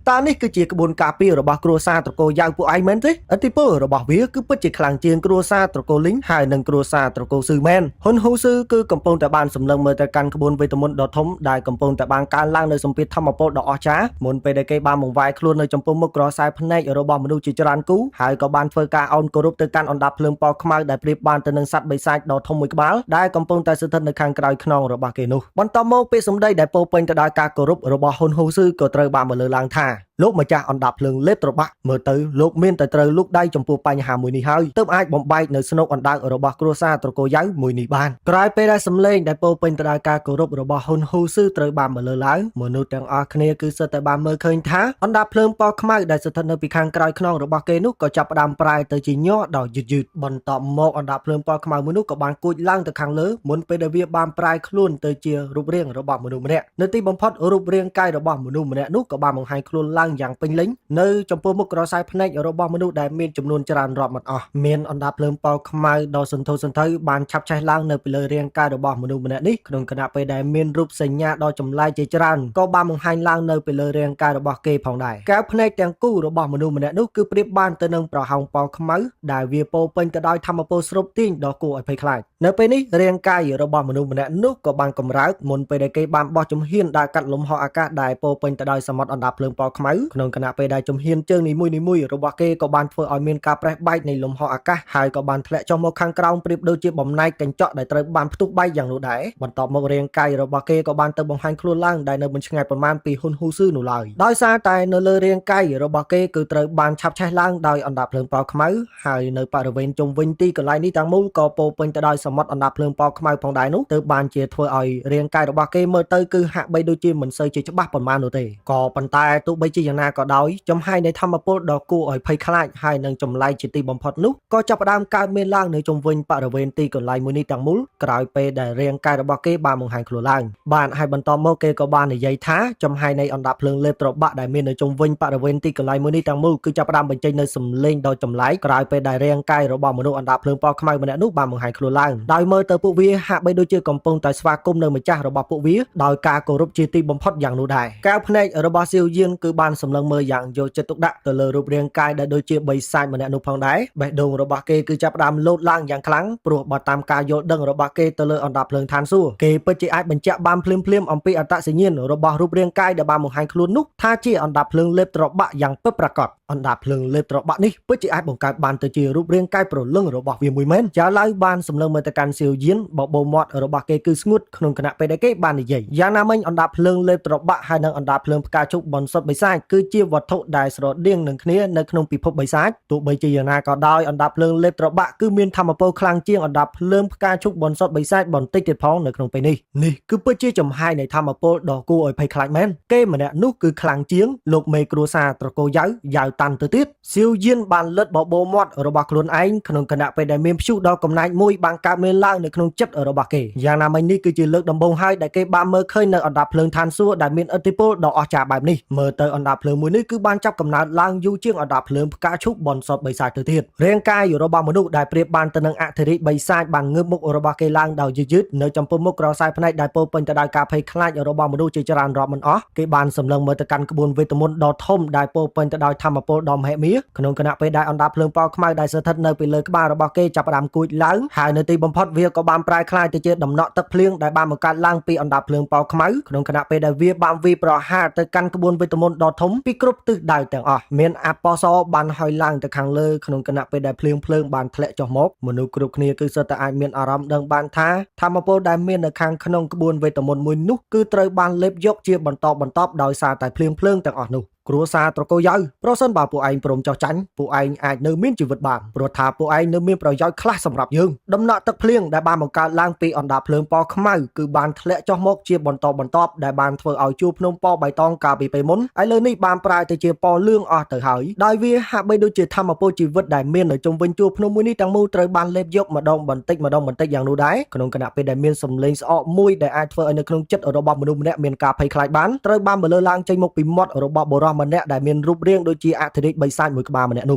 តើនេះគឺជាក្បួនការពាររបស់គ្រួសារត្រកូលយ៉ៅពួកឯងមែនទេឥទ្ធិពលរបស់វាគឺពិតជាខ្លាំងជាងគ្រួសារត្រកូលលីងហើយនិងគ្រួសារត្រកូលស៊ឺមែនហ៊ុនហ៊ូស៊ឺគឺកំពុងតែបានសម្លឹងមើលទៅកាន់ក្បួនវេទមន្តដ៏ធំដែលកំពុងតែបានកើនឡើងនៅសម្ពាធធម្មពលដ៏អស្ចារ្យមុនពេលដែលគេបានបង្វែរខ្លួននៅចំពោះមុខក្រសែភ្នែករបស់មនុស្សជាច្រើនគូហើយក៏បានធ្វើការអោនគោរពទៅកាន់អណ្ដាប់ភ្លើងពណ៌ខ្មៅដែលប្រៀបបានទៅនឹងសត្វបិសាចដ៏ធំមួយក្បាលដែលកំពុងតែស្ថិតនៅខាងក្រោយខ្នងរបស់គេនោះបន្ទាប់មកពាក្យសម្ដីដែលពោរពេញទៅដោយការគោរពរបស់ហ៊ុនហ៊ូស៊ឺក៏ត្រូវបានមកលើឡើងថាលោកម្ចាស់អណ្ដាប់ភ្លើងលេបត្របាក់មើលទៅលោកមានតែត្រូវលូកដៃចំពោះបញ្ហាមួយនេះហើយទើបអាចបំបែកនៅស្នូកអណ្ដើករបស់គ្រួសារត្រកូលយ៉ៅមួយនេះបានក្រោយពេលដែលសម្លេងដែលពោរពេញទៅដោយការគោរពរបស់ហ៊ុនហ៊ូស៊ឺត្រូវបានមកលើឡើងមនុស្សទាំងអស់គ្នាគឺសុទ្ធតែបានមើលឃើញថាអណ្ដាប់ភ្លើងពណ៌ខ្មៅដែលស្ថិតនៅពីខាងក្រោយខ្នងរបស់គេនោះក៏ចាប់ផ្ដើមប្រែទៅជាញ័រដោយយឺតៗបន្ទាប់មកអណ្ដាប់ភ្លើងពណ៌ខ្មៅមួយនោះក៏បានគួចឡើងទៅខាងលើមុនពេលដែលវាបានប្រែខ្លួនទៅជារូបរាងរបស់មនុស្សម្នាក់នៅទីបំផុតរូបរាងកាយរបស់មនុស្សម្នាក់នោះក៏បានបង្ហាញខ្លួនឡើងយ៉ាងពេញលេញនៅចំពោះមុខក្រសែភ្នែករបស់មនុស្សដែលមានចំនួនច្រើនរាប់មិនអស់មានអណ្ដាប់ភ្លើងពណ៌ខ្មៅដ៏សន្ធោសន្ធៅបានឆាប់ឆេះឡើងនៅពីលើរាងកាយរបស់មនុស្សម្នាក់នេះក្នុងខណៈពេលដែលមានរូបសញ្ញាដ៏ចម្លែកជាច្រើនក៏បានបង្ហាញឡើងនៅពីលើរាងកាយរបស់គេផងដែរកែវភ្នែកទាំងគូរបស់មនុស្សម្នាក់នោះគឺប្រៀបបានទៅនឹងប្រហោងពណ៌ខ្មៅដែលវាពោរពេញទៅដោយធម្មពលស្រូបទាញដ៏គួរឲ្យភ័យខ្លាចនៅពេលនេះរាងកាយរបស់មនុស្សម្នាក់នោះក៏បានកម្រើកមុនពេលដែលគេបានបោះជំហានដើរកាត់លំហអាកាសដែលពោរពេញទៅដោយសមុទ្រអណ្ដាប់ភ្លើងពណ៌ខ្មៅក្នុងខណៈពេលដែលជំហានជើងនីមួយៗរបស់គេក៏បានធ្វើឲ្យមានការប្រេះបែកនៃលំហអាកាសហើយក៏បានធ្លាក់ចុះមកខាងក្រោមប្រៀបដូចជាបំណែកកញ្ចក់ដែលត្រូវបានផ្ទុះបែកយ៉ាងនោះដែរបន្ទាប់មករាងកាយរបស់គេក៏បានទៅបង្ហាញខ្លួនឡើងដែលនៅមិនឆ្ងាយប៉ុន្មានពីហ៊ុនហ៊ូស៊ឺនោះឡើយដោយសារតែនៅលើរាងកាយរបស់គេគឺត្រូវបានឆាប់ឆេះឡើងដោយអណ្ដាប់ភ្លើងពណ៌ខ្មៅហើយនៅបរិវេណជុំវិញទីកន្លែងនេះទាំងមូលក៏ពោរពេញទៅដោយសមុទ្រអណ្ដាប់ភ្លើងពណ៌ខ្មៅផងដែរនោះទើបបានជាធ្វើឲ្យរាងកាយរបស់គេមើលទៅគឺហាក់បីដូចជាមិនសូវជាច្បាស់ប៉ុន្មាននោះទេក៏ប៉ុន្តែទោះបីជា យ៉ាងណាក៏ដោយចំហាយនៃធម្មពលដ៏គួរឲ្យភ័យខ្លាចហើយនឹងចម្លែកជាទីបំផុតនោះក៏ចាប់ផ្ដើមកើតមានឡើងនៅជុំវិញបរិវេណទីកន្លែងមួយនេះទាំងមូលក្រោយពេលដែលរាងកាយរបស់គេបានបង្ហាញខ្លួនឡើងបានហើយបន្តមកគេក៏បាននិយាយថាចំហាយនៃអណ្ដាតភ្លើងលេបត្របាក់ដែលមាននៅជុំវិញបរិវេណទីកន្លែងមួយនេះទាំងមូលគឺចាប់ផ្ដើមបញ្ចេញនៅសំឡេងដ៏ចម្លែកក្រោយពេលដែលរាងកាយរបស់មនុស្សអណ្ដាតភ្លើងពណ៌ខ្មៅម្នាក់នោះបានបង្ហាញខ្លួនឡើងដោយមើលទៅពួកវាហាក់បីដូចជាកំពុងតែស្វាគមន៍នៅម្ចាស់របស់ពួកវាដោយការគោរពជាទីបំផុតយ៉ាងនោះដែរកែវភ្នែករបស់សៀវយានគឺបានសម្លឹងមើលយ៉ាងយកចិត្តទុកដាក់ទៅលើរូបរាងកាយដែលដូចជាបិសាចម្នាក់នោះផងដែរបេះដូងរបស់គេគឺចាប់ផ្ដើមលោតឡើងយ៉ាងខ្លាំងព្រោះបើតាមការយល់ដឹងរបស់គេទៅលើអណ្ដាតភ្លើងឋានសួគ៌គេពិតជាអាចបញ្ជាក់បានភ្លាមៗអំពីអត្តសញ្ញាណរបស់រូបរាងកាយដែលបានបង្ហាញខ្លួននោះថាជាអណ្ដាតភ្លើងលេបត្របាក់យ៉ាងពិតប្រាកដអណ្ដាតភ្លើងលេបត្របាក់នេះពិតជាអាចបង្កើតបានទៅជារូបរាងកាយប្រលឹងរបស់វាមួយមែនចាឡៅបានសម្លឹងមើលទៅកាន់សៀវយានបបោមាត់របស់គេគឺស្ងួតក្នុងគណៈពេលដែលគេបាននិយាយយ៉ាងណាមិញអណ្ដាតភ្លើងលេបត្របាក់ហើយនិងអណ្ដាតភ្លើងផ្កាឈូកបន្សុទ្ធបិសាចគឺជាវត្ថុដែលស្រដៀងនឹងគ្នានៅក្នុងពិភពបិសាចទោះបីជាយ៉ាងណាក៏ដោយអណ្ដាតភ្លើងលេបត្របាក់គឺមានធម៌ពលខ្លាំងជាងអណ្ដាតភ្លើងផ្កាឈូកបន្សុទ្ធបិសាចបន្តិចទៀតផងនៅក្នុងពេលនេះនេះគឺពិតជាចំហាយនៃធម៌ពលដ៏គួរឲ្យភ័យខ្លាចមែនគេម្នាក់នោះគឺខ្លាំងជាងលោកមេគ្រួសារត្រកូលយ៉ាវយ៉ាវតាន់ទៅទៀតសៀវយានបានលិតបបោមាត់របស់ខ្លួនឯងក្នុងគណៈពេលដែលមានព្យុះដ៏កំណាចមួយបានកើតមានឡើងនៅក្នុងចិត្តរបស់គេយ៉ាងណាមិញនេះគឺជាលើកដំបូងហើយដែលគេបានមើលឃើញនៅអណ្ដាតភ្លើងឋានសួគ៌ដែលមានឥទ្ធិពលដ៏អស្ចារ្យបែបនេះមើលទៅអណ្ដាតភ្លើងមួយនេះគឺបានចាប់កំណើតឡើងយូរជាងអណ្ដាតភ្លើងផ្កាឈូកបន្សុទ្ធបិសាចទៅទៀតរាងកាយរបស់មនុស្សដែលប្រៀបបានទៅនឹងអធិរាជបិសាចបានងើបមុខរបស់គេឡើងដោយយឺតៗនៅចំពោះមុខក្រសែភ្នែកដែលពោរពេញទៅដោយការភ័យខ្លាចរបស់មនុស្សជាច្រើនរាប់មិនអស់គេបានសម្លឹងមើលទៅកាន់ក្បួនវេទមន្តដ៏ធំដែលពោរពេញទៅដោយធម៌ពលដ៏មហិមាក្នុងគណៈពេលដែលអណ្ដាតភ្លើងពណ៌ខ្មៅដែលស្ថិតនៅពីលើក្បាលរបស់គេចាប់ផ្ដើមគួចឡើងហើយនៅទីបំផុតវាក៏បានប្រែក្លាយទៅជាដំណក់ទឹកភ្លៀងដែលបានបង្កើតឡើងពីអណ្ដាតភ្លើងពណ៌ខ្មៅក្នុងគណៈពេលដែលវាបានវាយប្រហារទៅកាន់ក្បួនវេទមន្តដ៏ធំពីគ្រប់ទិសដៅទាំងអស់មានអបសបានហុយឡើងទៅខាងលើក្នុងគណៈពេលដែលភ្លៀងភ្លើងបានធ្លាក់ចុះមកមនុស្សគ្រប់គ្នាគឺសុទ្ធតែអាចមានអារម្មណ៍ដឹងបានថាធម៌ពលដែលមាននៅខាងក្នុងក្បួនវេទមន្តមួយនោះគឺត្រូវបានលេបយកជាបន្តបន្ទាប់ដោយសារតែភ្លៀងភ្លើងទាំងអស់នោះគ្រួសារត្រកូលយ៉ាវប្រសិនបើពួកឯងព្រមចោះចាញ់ពួកឯងអាចនៅមានជីវិតបានព្រោះថាពួកឯងនៅមានប្រយោជន៍ខ្លះសម្រាប់យើងដំណក់ទឹកភ្លៀងដែលបានបង្កើតឡើងពីអណ្ដាតភ្លើងពណ៌ខ្មៅគឺបានធ្លាក់ចុះមកជាបន្តបន្ទាប់ដែលបានធ្វើឲ្យជួរភ្នំពណ៌បៃតងកាលពីពេលមុនឥឡូវនេះបានប្រែទៅជាពណ៌លឿងអស់ទៅហើយដោយវាហាក់បីដូចជាធម្មពលជីវិតដែលមាននៅជុំវិញជួរភ្នំមួយនេះទាំងមូលត្រូវបានលេបយកម្ដងបន្តិចម្ដងបន្តិចយ៉ាងនោះដែរក្នុងខណៈពេលដែលមានសំឡេងស្អកមួយដែលអាចធ្វើឲ្យនៅក្នុងចិត្តរបស់មនុស្សម្នាក់មានការភ័យខ្លាចបានត្រូវបានបន្លឺឡើងចេញមកពីមាត់របស់បុរសម្នាក់ដែលមានរូបរាងដូចជាអធិរាជបិសាចមួយក្បាលម្នាក់នោះ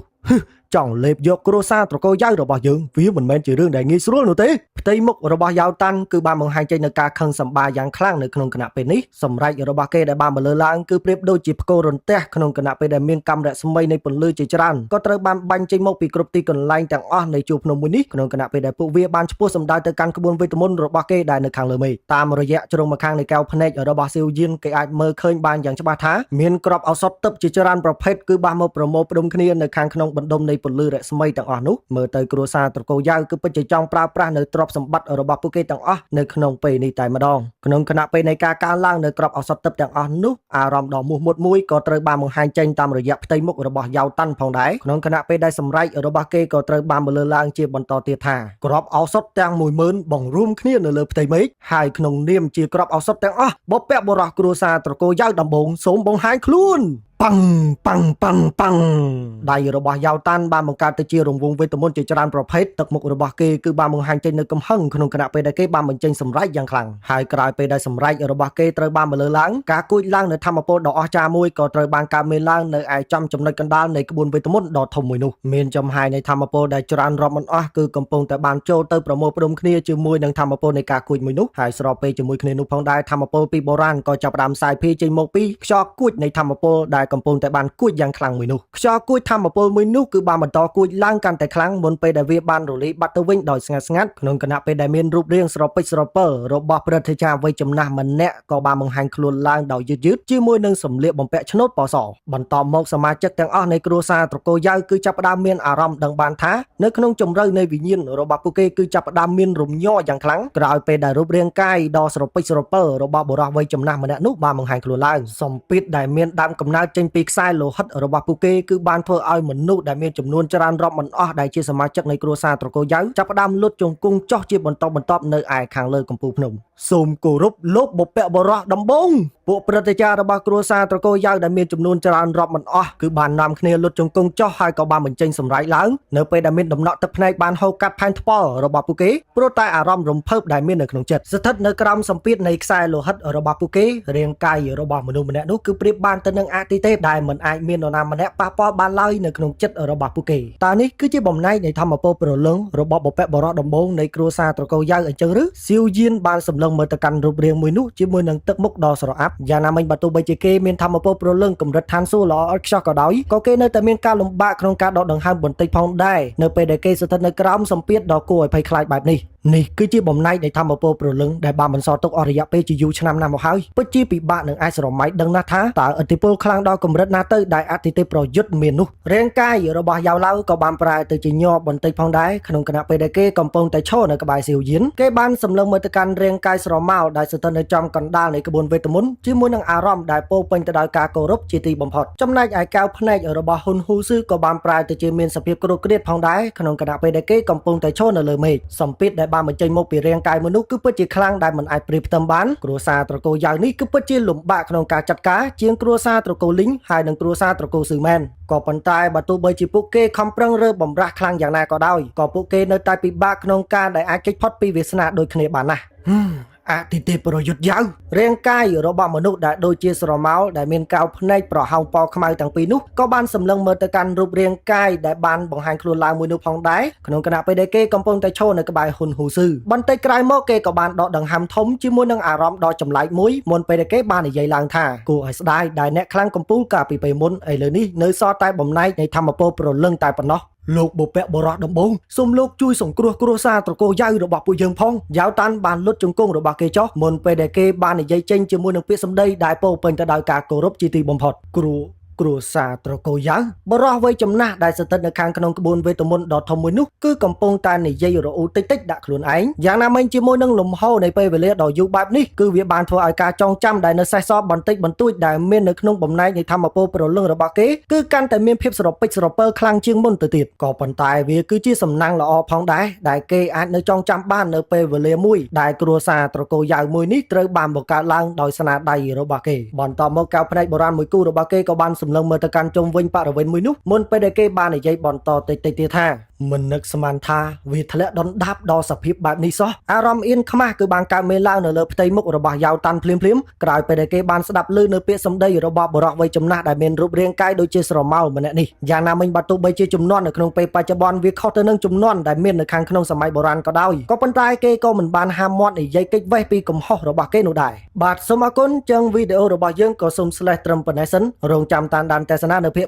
ចង់លេបយកគ្រួសារត្រកូលយ៉ាវរបស់យើងវាមិនមែនជារឿងដែលងាយស្រួលនោះទេផ្ទៃមុខរបស់យ៉ាវតាន់គឺបានបង្ហាញចេញនូវការខឹងសម្បារយ៉ាងខ្លាំងនៅក្នុងគណៈពេលនេះសម្រេចរបស់គេដែលបានបន្លឺឡើងគឺប្រៀបដូចជាផ្គររន្ទះក្នុងគណៈពេលដែលមានកម្មរស្មីនៃពន្លឺជាច្រើនក៏ត្រូវបានបាញ់ចេញមកពីគ្រប់ទីកន្លែងទាំងអស់នៃជួរភ្នំមួយនេះក្នុងគណៈពេលដែលពួកវាបានឆ្ពោះសម្ដៅទៅកាន់ក្បួនវេទមន្តរបស់គេដែលនៅខាងលើមេឃតាមរយៈជ្រុងម្ខាងនៃកែវភ្នែករបស់សៀវយានគេអាចមើលឃើញបានយ៉ាងច្បាស់ថាមានក្របឱសថទឹកជាច្រើនប្រភេទគឺបានមកប្រមូលផ្ដុំគ្នានៅខាងក្នុងបណ្ដុំនៃពន្លឺរស្មីទាំងអស់នោះមើលទៅគ្រួសារត្រកូលយ៉ាវគឺពិតជាចង់ប្រើប្រាស់នៅទ្រព្យសម្បត្តិរបស់ពួកគេទាំងអស់នៅក្នុងពេលនេះតែម្ដងក្នុងខណៈពេលនៃការកើនឡើងនៅក្របឱសថទឹកទាំងអស់នោះអារម្មណ៍ដ៏មោះមុតមួយក៏ត្រូវបានបង្ហាញចេញតាមរយៈផ្ទៃមុខរបស់យ៉ាវតាន់ផងដែរក្នុងខណៈពេលដែលសម្រេចរបស់គេក៏ត្រូវបានបន្លឺឡើងជាបន្តទៀតថាក្របឱសថទាំង10000បង្រួមគ្នានៅលើផ្ទៃមេឃហើយក្នុងនាមជាក្របឱសថទាំងអស់បុព្វបុរសគ្រួសារត្រកូលយ៉ាវដំបូងសូមបង្ហាញខ្លួនប៉ាំងប៉ាំងប៉ាំងប៉ាំងដៃរបស់យ៉ាវតាន់បានបង្កើតទៅជារង្វង់វេទមន្តជាច្រើនប្រភេទទឹកមុខរបស់គេគឺបានបង្ហាញចេញនៅកំហឹងក្នុងខណៈពេលដែលគេបានបញ្ចេញសម្រេចយ៉ាងខ្លាំងហើយក្រោយពេលដែលសម្រេចរបស់គេត្រូវបានបន្លឺឡើងការគួចឡើងនៅធម្មពលដ៏អស្ចារ្យមួយក៏ត្រូវបានកើតមានឡើងនៅឯចំចំណុចកណ្ដាលនៃក្បួនវេទមន្តដ៏ធំមួយនោះមានចំហាយនៃធម្មពលដែលច្រើនរាប់មិនអស់គឺកំពុងតែបានចូលទៅប្រមូលផ្ដុំគ្នាជាមួយនឹងធម្មពលនៃការគួចមួយនោះហើយស្របពេលជាមួយគ្នានោះផងដែរធម្មពលពីបុរាណក៏ចាប់ផ្ដើមសាយភាយចេញមកពីខ្យល់គួចនៃធម្មពលដែលកំពុងតែបានគួចយ៉ាងខ្លាំងមួយនោះខ្យល់គួចធម្មពលមួយនោះគឺបានបន្តគួចឡើងកាន់តែខ្លាំងមុនពេលដែលវាបានរលាយបាត់ទៅវិញដោយស្ងាត់ស្ងាត់ក្នុងខណៈពេលដែលមានរូបរាងស្រពេចស្រពិលរបស់ព្រឹទ្ធាចារ្យវ័យចំណាស់ម្នាក់ក៏បានបង្ហាញខ្លួនឡើងដោយយឺតយឺតជាមួយនឹងសម្លៀកបំពាក់ឆ្នូតពណ៌សបន្តមកសមាជិកទាំងអស់នៃគ្រួសារត្រកូលយ៉ាវគឺចាប់ផ្ដើមមានអារម្មណ៍ដឹងបានថានៅក្នុងជម្រៅនៃវិញ្ញាណរបស់ពួកគេគឺចាប់ផ្ដើមមានរំញ័រយ៉ាងខ្លាំងក្រោយពេលដែលរូបរាងកាយដ៏ស្រពេចស្រពិលរបស់បុរសវ័យចំណាស់ម្នាក់នោះបានបង្ហាញខ្លួនឡើងសម្ពាធដែលមានដើមកំណើត ចេញពីខ្សែលោហិតរបស់ពួកគេគឺបានធ្វើឲ្យមនុស្សដែលមានចំនួនច្រើនរាប់មិនអស់ដែលជាសមាជិកនៃគ្រួសារត្រកូលយ៉ៅចាប់ផ្ដើមលុតជង្គង់ចុះជាបន្តបន្ទាប់នៅឯខាងលើកំពូលភ្នំសូមគោរពលោកបុព្វបុរសដំបូងពួកព្រឹទ្ធាចារ្យរបស់គ្រួសារត្រកូលយ៉ៅដែលមានចំនួនច្រើនរាប់មិនអស់គឺបាននាំគ្នាលុតជង្គង់ចុះហើយក៏បានបញ្ចេញសម្រែកឡើងនៅពេលដែលមានដំណក់ទឹកភ្នែកបានហូរកាត់ផែនថ្ពាល់របស់ពួកគេព្រោះតែអារម្មណ៍រំភើបដែលមាននៅក្នុងចិត្តស្ថិតនៅក្រោមសម្ពាធនៃខ្សែលោហិតរបស់ពួកគេរាងកាយរបស់មនុស្សម្នាក់នោះគឺប្រៀបបានទៅនឹងអតិទេពដែលមិនអាចមាននរណាម្នាក់ប៉ះពាល់បានឡើយនៅក្នុងចិត្តរបស់ពួកគេតើនេះគឺជាបំណែកនៃធម្មពលព្រលឹងរបស់បុព្វបុរសដំបូងនៃគ្រួសារត្រកូលយ៉ៅអញ្ចឹងឬសៀវយានបានសម្លឹងមើលទៅកាន់រូបរាងមួយនោះជាមួយនឹងទឹកមុខដ៏ស្រអាប់យ៉ាងណាមិញបើទោះបីជាគេមានធម្មពលព្រលឹងកម្រិតឋានសួគ៌ល្អឥតខ្ចោះក៏ដោយក៏គេនៅតែមានការលំបាកក្នុងការដកដង្ហើមបន្តិចផងដែរនៅពេលដែលគេស្ថិតនៅក្រោមសម្ពាធដ៏គួរឲ្យភ័យខ្លាចបែបនេះនេះគឺជាបំណែកនៃធម្មពលព្រលឹងដែលបានបន្សល់ទុកអស់រយៈពេលជាយូរឆ្នាំណាស់មកហើយពិតជាពិបាកនឹងអាចស្រមៃដឹងណាស់ថាតើឥទ្ធិពលខ្លាំងដល់កម្រិតណាទៅដែលអតិថិប្រយុទ្ធមាននោះរាងកាយរបស់យ៉ាវឡៅក៏បានប្រែទៅជាញ័របន្តិចផងដែរក្នុងខណៈពេលដែលគេកំពុងតែឈរនៅក្បែរសៀវយានគេបានសម្លឹងមើលទៅកាន់រាងកាយស្រមោលដែលស្ថិតនៅចំកណ្ដាលនៃក្បួនវេទមន្តជាមួយនឹងអារម្មណ៍ដែលពោរពេញទៅដោយការគោរពជាទីបំផុតចំណែកឯកែវភ្នែករបស់ហ៊ុនហ៊ូស៊ឺក៏បានប្រែទៅជាមានសភាពគ្រោះក្រៀតផងដែរក្នុងខណៈពេលដែលគេកំពុងតែឈរនៅលើមេឃសម្ពាធដែលបានបញ្ចេញមកពីរាងកាយមនុស្សគឺពិតជាខ្លាំងដែលមិនអាចប្រៀបផ្ទឹមបានគ្រួសារត្រកូលយ៉ាវនេះគឺពិតជាលំបាកក្នុងការចាត់ការជាងគ្រួសារត្រកូលលីងហើយនិងគ្រួសារត្រកូលស៊ឺមែនក៏ប៉ុន្តែបើទោះបីជាពួកគេខំប្រឹងរើបំរាស់ខ្លាំងយ៉ាងណាក៏ដោយក៏ពួកគេនៅតែពិបាកក្នុងការដែលអាចគេចផុតពីវាសនាដូចគ្នាបានណាស់ហឹមអតិទេពប្រយុទ្ធយ៉ាវរាងកាយរបស់មនុស្សដែលដូចជាស្រមោលដែលមានកោភ្នែកប្រហោងពណ៌ខ្មៅទាំងពីរនោះក៏បានសម្លឹងមើលទៅកាន់រូបរាងកាយដែលបានបង្ហាញខ្លួនឡើងមួយនោះផងដែរក្នុងខណៈពេលដែលគេកំពុងតែឈរនៅក្បែរហ៊ុនហ៊ូស៊ឺបន្តិចក្រោយមកគេក៏បានដកដង្ហើមធំជាមួយនឹងអារម្មណ៍ដ៏ចម្លែកមួយមុនពេលដែលគេបាននិយាយឡើងថាគួរឲ្យស្ដាយដែលអ្នកខ្លាំងកំពូលកាលពីពេលមុនឥឡូវនេះនៅសល់តែបំណែកនៃធម្មពលព្រលឹងតែប៉ុណ្ណោះលោកបុព្វបុរសដំបូងសូមលោកជួយសង្គ្រោះគ្រួសារត្រកូលយ៉ៅរបស់ពួកយើងផងយ៉ាវតាន់បានលុតជង្គង់របស់គេចុះមុនពេលដែលគេបាននិយាយចេញជាមួយនឹងពាក្យសម្ដីដែលពោរពេញទៅដោយការគោរពជាទីបំផុតគ្រួសារត្រកូលយ៉ៅបរោះវ័យចំណាស់ដែលស្ថិតនៅខាងក្នុងក្បួនវេទមន្តដ៏ធំមួយនោះគឺកំពុងតែនិយាយរអ៊ូតិចតិចដាក់ខ្លួនឯងយ៉ាងណាមិញជាមួយនឹងលំហូរនៃពេលវេលាដ៏យូរបែបនេះគឺវាបានធ្វើឲ្យការចងចាំដែលនៅសេសសល់បន្តិចបន្តួចដែលមាននៅក្នុងបំណែកនៃធម្មពលព្រលឹងរបស់គេគឺកាន់តែមានភាពស្រពេចស្រពិលខ្លាំងជាងមុនទៅទៀតក៏ប៉ុន្តែវាគឺជាសំណាងល្អផងដែរដែលគេអាចនៅចងចាំបាននៅពេលវេលាមួយដែលគ្រួសារត្រកូលយ៉ៅមួយនេះត្រូវបានបង្កើតឡើងដោយស្នាដៃរបស់គេបន្តមកកៅភ្នែកបុរាណមួយគូរបស់គេក៏បានសម្លឹងមើលទៅកាន់ជុំវិញបរិវេណមួយនោះមុនពេលដែលគេបាននិយាយបន្តតិចៗទៀតថាមិននឹកស្មានថាវាធ្លាក់ដុនដាបដល់សភាពបែបនេះសោះអារម្មណ៍អៀនខ្មាស់គឺបានកើតមានឡើងនៅលើផ្ទៃមុខរបស់យ៉ាវតាន់ភ្លាមៗក្រោយពេលដែលគេបានស្ដាប់ឮនៅពាក្យសម្ដីរបស់បុរសវ័យចំណាស់ដែលមានរូបរាងកាយដូចជាស្រមោលម្នាក់នេះយ៉ាងណាមិញបើទោះបីជាជំនាន់នៅក្នុងពេលបច្ចុប្បន្នវាខុសទៅនឹងជំនាន់ដែលមាននៅខាងក្នុងសម័យបុរាណក៏ដោយក៏ប៉ុន្តែគេក៏មិនបានហាមមាត់និយាយគេចវេះពីកំហុសរបស់គេនោះដែរបាទសូមអរគុណចឹងវីដេអូរបស់យើងក៏សូម slash ត្រឹមប៉ុណ្ណេះសិនរងចាំតាមដានទស្សនានៅភាគ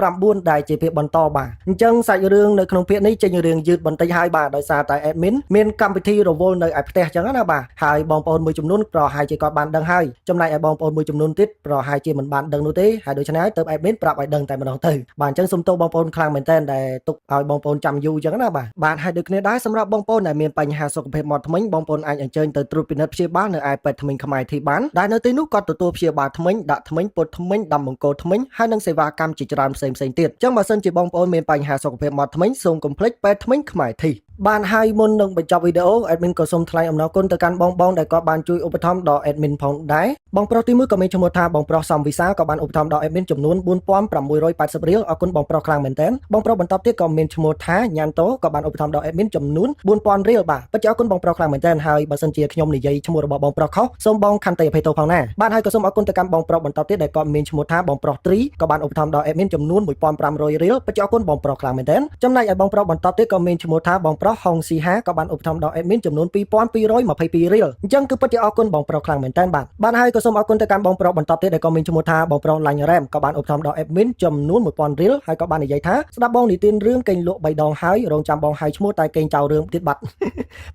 209ដែលជាភាគបន្តបាទអញ្ចឹងសាច់រឿងនៅក្នុងភាគនេះចេញរឿងយឺតបន្តិចហើយបាទដោយសារតែ admin មានកម្មវិធីរវល់នៅឯផ្ទះអញ្ចឹងណាបាទហើយបងប្អូនមួយចំនួនប្រហែលជាគាត់បានដឹងហើយចំណែកឯបងប្អូនមួយចំនួនទៀតប្រហែលជាមិនបានដឹងនោះទេហើយដូច្នេះហើយទៅ admin ប្រាប់ឲ្យដឹងតែម្ដងទៅបាទអញ្ចឹងសូមទោសបងប្អូនខ្លាំងមែនទែនដែលទុកឲ្យបងប្អូនចាំយូរអញ្ចឹងណាបាទបាទហើយដូចគ្នាដែរសម្រាប់បងប្អូនដែលមានបញ្ហាសុខភាពមាត់ធ្មេញបងប្អូនអាចអញ្ជើញទៅត្រួតពិនិត្យព្យាបាលនៅឯពេទ្យធ្មេញខ្មែរធីបានដែលនៅទីនោះគាត់ទទួលព្យាបាលធ្មេញដាក់ធ្មេញពត់ធ្មេញដាំបង្គោលធ្មេញហើយនិងសេវាកម្មជាច្រើនផ្សេងៗទៀតអញ្ចឹងបើសិនជាបងប្អូនមានបញ្ហាសុខភាពមាត់ធ្មេញសូមកុំភ្លេចពេទ្យធ្មេញខ្មែរធីបានហើយមុននឹងបញ្ចប់វីដេអូ admin ក៏សូមថ្លែងអំណរគុណទៅកាន់បងបងដែលគាត់បានជួយឧបត្ថម្ភដល់ admin ផងដែរបងប្រុសទី1ក៏មានឈ្មោះថាបងប្រុសសំវិសាលក៏បានឧបត្ថម្ភដល់ admin ចំនួន4680រៀលអរគុណបងប្រុសខ្លាំងមែនទែនបងប្រុសបន្តទៀតក៏មានឈ្មោះថាញ៉ាន់តូក៏បានឧបត្ថម្ភដល់ admin ចំនួន4000រៀលបាទពិតជាអរគុណបងប្រុសខ្លាំងមែនទែនហើយបើសិនជាខ្ញុំនិយាយឈ្មោះរបស់បងប្រុសខុសសូមបងខន្តីអភ័យទោសផងណាបាទហើយក៏សូមអរគុណទៅកាន់បងប្រុសបន្តទៀតដែលគាត់មានឈ្មោះថាបងប្រុសត្រីក៏បានឧបត្ថម្ភដល់ admin ចំនួន1500រៀលពិតជាអរគុណបងប្រុសខ្លាំងមែនទែនចំណែកឯបងប្រុសបន្តទៀតក៏មានឈ្មោះថាបងប្រុសហុងស៊ីហាក៏បានឧបត្ថម្ភដល់ admin ចំនួន2222រៀលអញ្ចឹងគឺពិតជាអរគុណបងប្រុសខ្លាំងមែនទែនបាទបាទហើយក៏សូមអរគុណទៅកាន់បងប្រុសបន្តទៀតដែលក៏មានឈ្មោះថាបងប្រុសឡាញ់រ៉ែមក៏បានឧបត្ថម្ភដល់ admin ចំនួន1000រៀលហើយក៏បាននិយាយថាស្ដាប់បងនិទានរឿងកេងលក់3ដងហើយរងចាំបងហៅឈ្មោះតែកេងចោលរឿងទៀតបាត់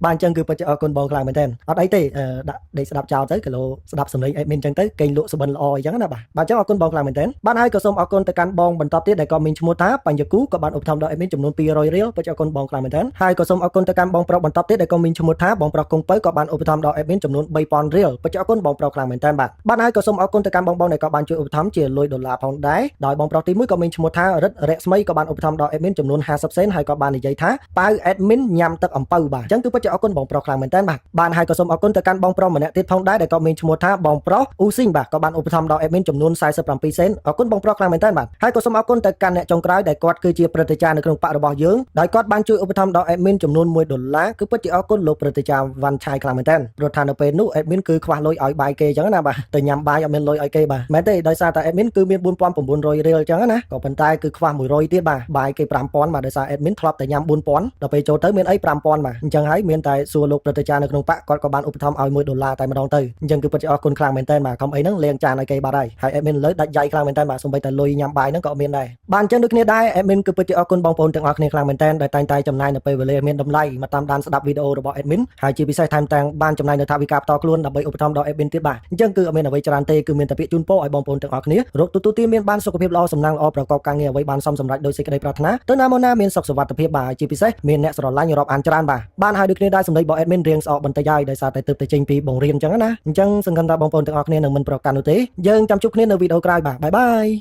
បាទអញ្ចឹងគឺពិតជាអរគុណបងខ្លាំងមែនទែនអត់អីទេដាក់ដេកស្ដាប់ចោលទៅគីឡូស្ដាប់សំឡេង admin អញ្ចឹងទៅកេងលក់សុបិនល្អអញ្ចឹងណាបាទបាទអញ្ចឹងអរគុណបងខ្លាំងមែនទែនបាទហើយក៏សូមអរគុណទៅកាន់បងបន្តទៀតដែលក៏មានឈ្មោះថាបញ្ញគូក៏បានឧបត្ថម្ភដល់ admin ចំនួន200រៀលពិតជាអរគុណបងខ្លាំងមែនទែនហើយក៏ ក៏សូមអរគុណទៅកាន់បងប្រុសបន្តទៀតដែលក៏មានឈ្មោះថាបងប្រុសគង់ពៅក៏បានឧបត្ថម្ភដល់ admin ចំនួន3000រៀលពិតជាអរគុណបងប្រុសខ្លាំងមែនតើបាទបាទហើយក៏សូមអរគុណទៅកាន់បងបងដែលក៏បានជួយឧបត្ថម្ភជាលុយដុល្លារផងដែរដោយបងប្រុសទី1ក៏មានឈ្មោះថារិទ្ធរស្មីក៏បានឧបត្ថម្ភដល់ admin ចំនួន50សេនហើយក៏បាននិយាយថាប៉ៅ admin ញ៉ាំទឹកអំពៅបាទអញ្ចឹងគឺពិតជាអរគុណបងប្រុសខ្លាំងមែនតើបាទបានហើយក៏សូមអរគុណទៅកាន់បងប្រុសម្នាក់ទៀតផងដែរដែលក៏មានឈ្មោះថាបងប្រុសអ៊ូស៊ីងបាទក៏បានឧបត្ថម្ភដល់ admin ចំនួន47សេនអរគុណបងប្រុសខ្លាំងមែនតើបាទហើយក៏សូមអរគុណទៅកាន់អ្នកចុងក្រោយដែលគាត់គឺជាព្រឹទ្ធាចារ្យនៅក្នុងបក្សរបស់យើងដោយគាត់បានជួយឧបត្ថម្ភដល់ admin ចំនួន1ដុល្លារគឺពិតជាអរគុណលោកព្រឹទ្ធាចារ្យវ៉ាន់ឆៃខ្លាំងមែនតើព្រោះថានៅពេលនោះ admin គឺខ្វះលុយឲ្យបាយគេអញ្ចឹងណាបាទទៅញ៉ាំបាយអត់មានលុយឲ្យគេបាទមែនទេដោយសារតែ admin គឺមាន4900រៀលអញ្ចឹងណាក៏ប៉ុន្តែគឺខ្វះ100ទៀតបាទបាយគេ5000បាទដោយសារ admin ធ្លាប់តែញ៉ាំ4000ដល់ពេលចូលទៅមានអី5000បាទអញ្ចឹងហើយមានតែសួរលោកព្រឹទ្ធាចារ្យនៅក្នុងបក្សគាត់ក៏បានឧបត្ថម្ភឲ្យ1ដុល្លារតែម្ដងទៅអញ្ចឹងគឺពិតជាអរគុណខ្លាំងមែនតើបាទកុំអីហ្នឹងលាងចានឲ្យគេបាត់ហើយហើយ admin លើដាច់យ៉ៃខ្លាំងមែនតើបាទសូម្បីតែលុយញ៉ាំបាយហ្នឹងក៏អត់មានដែរបាទអញ្ចឹងដូចគ្នាដែរ admin គឺពិតជាអរគុណបងប្អូនទាំងអស់គ្នាខ្លាំងមែនតើដែលតែងតែចំណាយនៅពេលវេលាមានតម្លៃមកតាមដានស្ដាប់វីដេអូរបស់ admin ហើយជាពិសេសថែមទាំងបានចំណាយនៅថវិកាផ្ទាល់ខ្លួនដើម្បីឧបត្ថម្ភដល់ admin ទៀតបាទអញ្ចឹងគឺអត់មានអ្វីច្រើនទេគឺមានតែពាក្យជូនពរឲ្យបងប្អូនទាំងអស់គ្នារកទទួលទានមានបានសុខភាពល្អសំណាងល្អប្រកបការងារអ្វីបានសមសម្រេចដោយសេចក្តីប្រាថ្នាទៅណាមកណាមានសុខសុវត្ថិភាពបាទជាពិសេសមានអ្នកស្រឡាញ់រាប់អានច្រើនបាទបានហើយដូចគ្នាដែរសម្ដីរបស់ admin រៀងស្អកបន្តិចហើយដោយសារតែទើបតែចេញពីបង្រៀនអញ្ចឹងណាអញ្ចឹងសង្ឃឹមថាបងប្អូនទាំងអស់គ្នានឹងមិនប្រកាន់នោះទេយើងចាំជួបគ្នានៅវីដេអូក្រោយបាទ bye bye.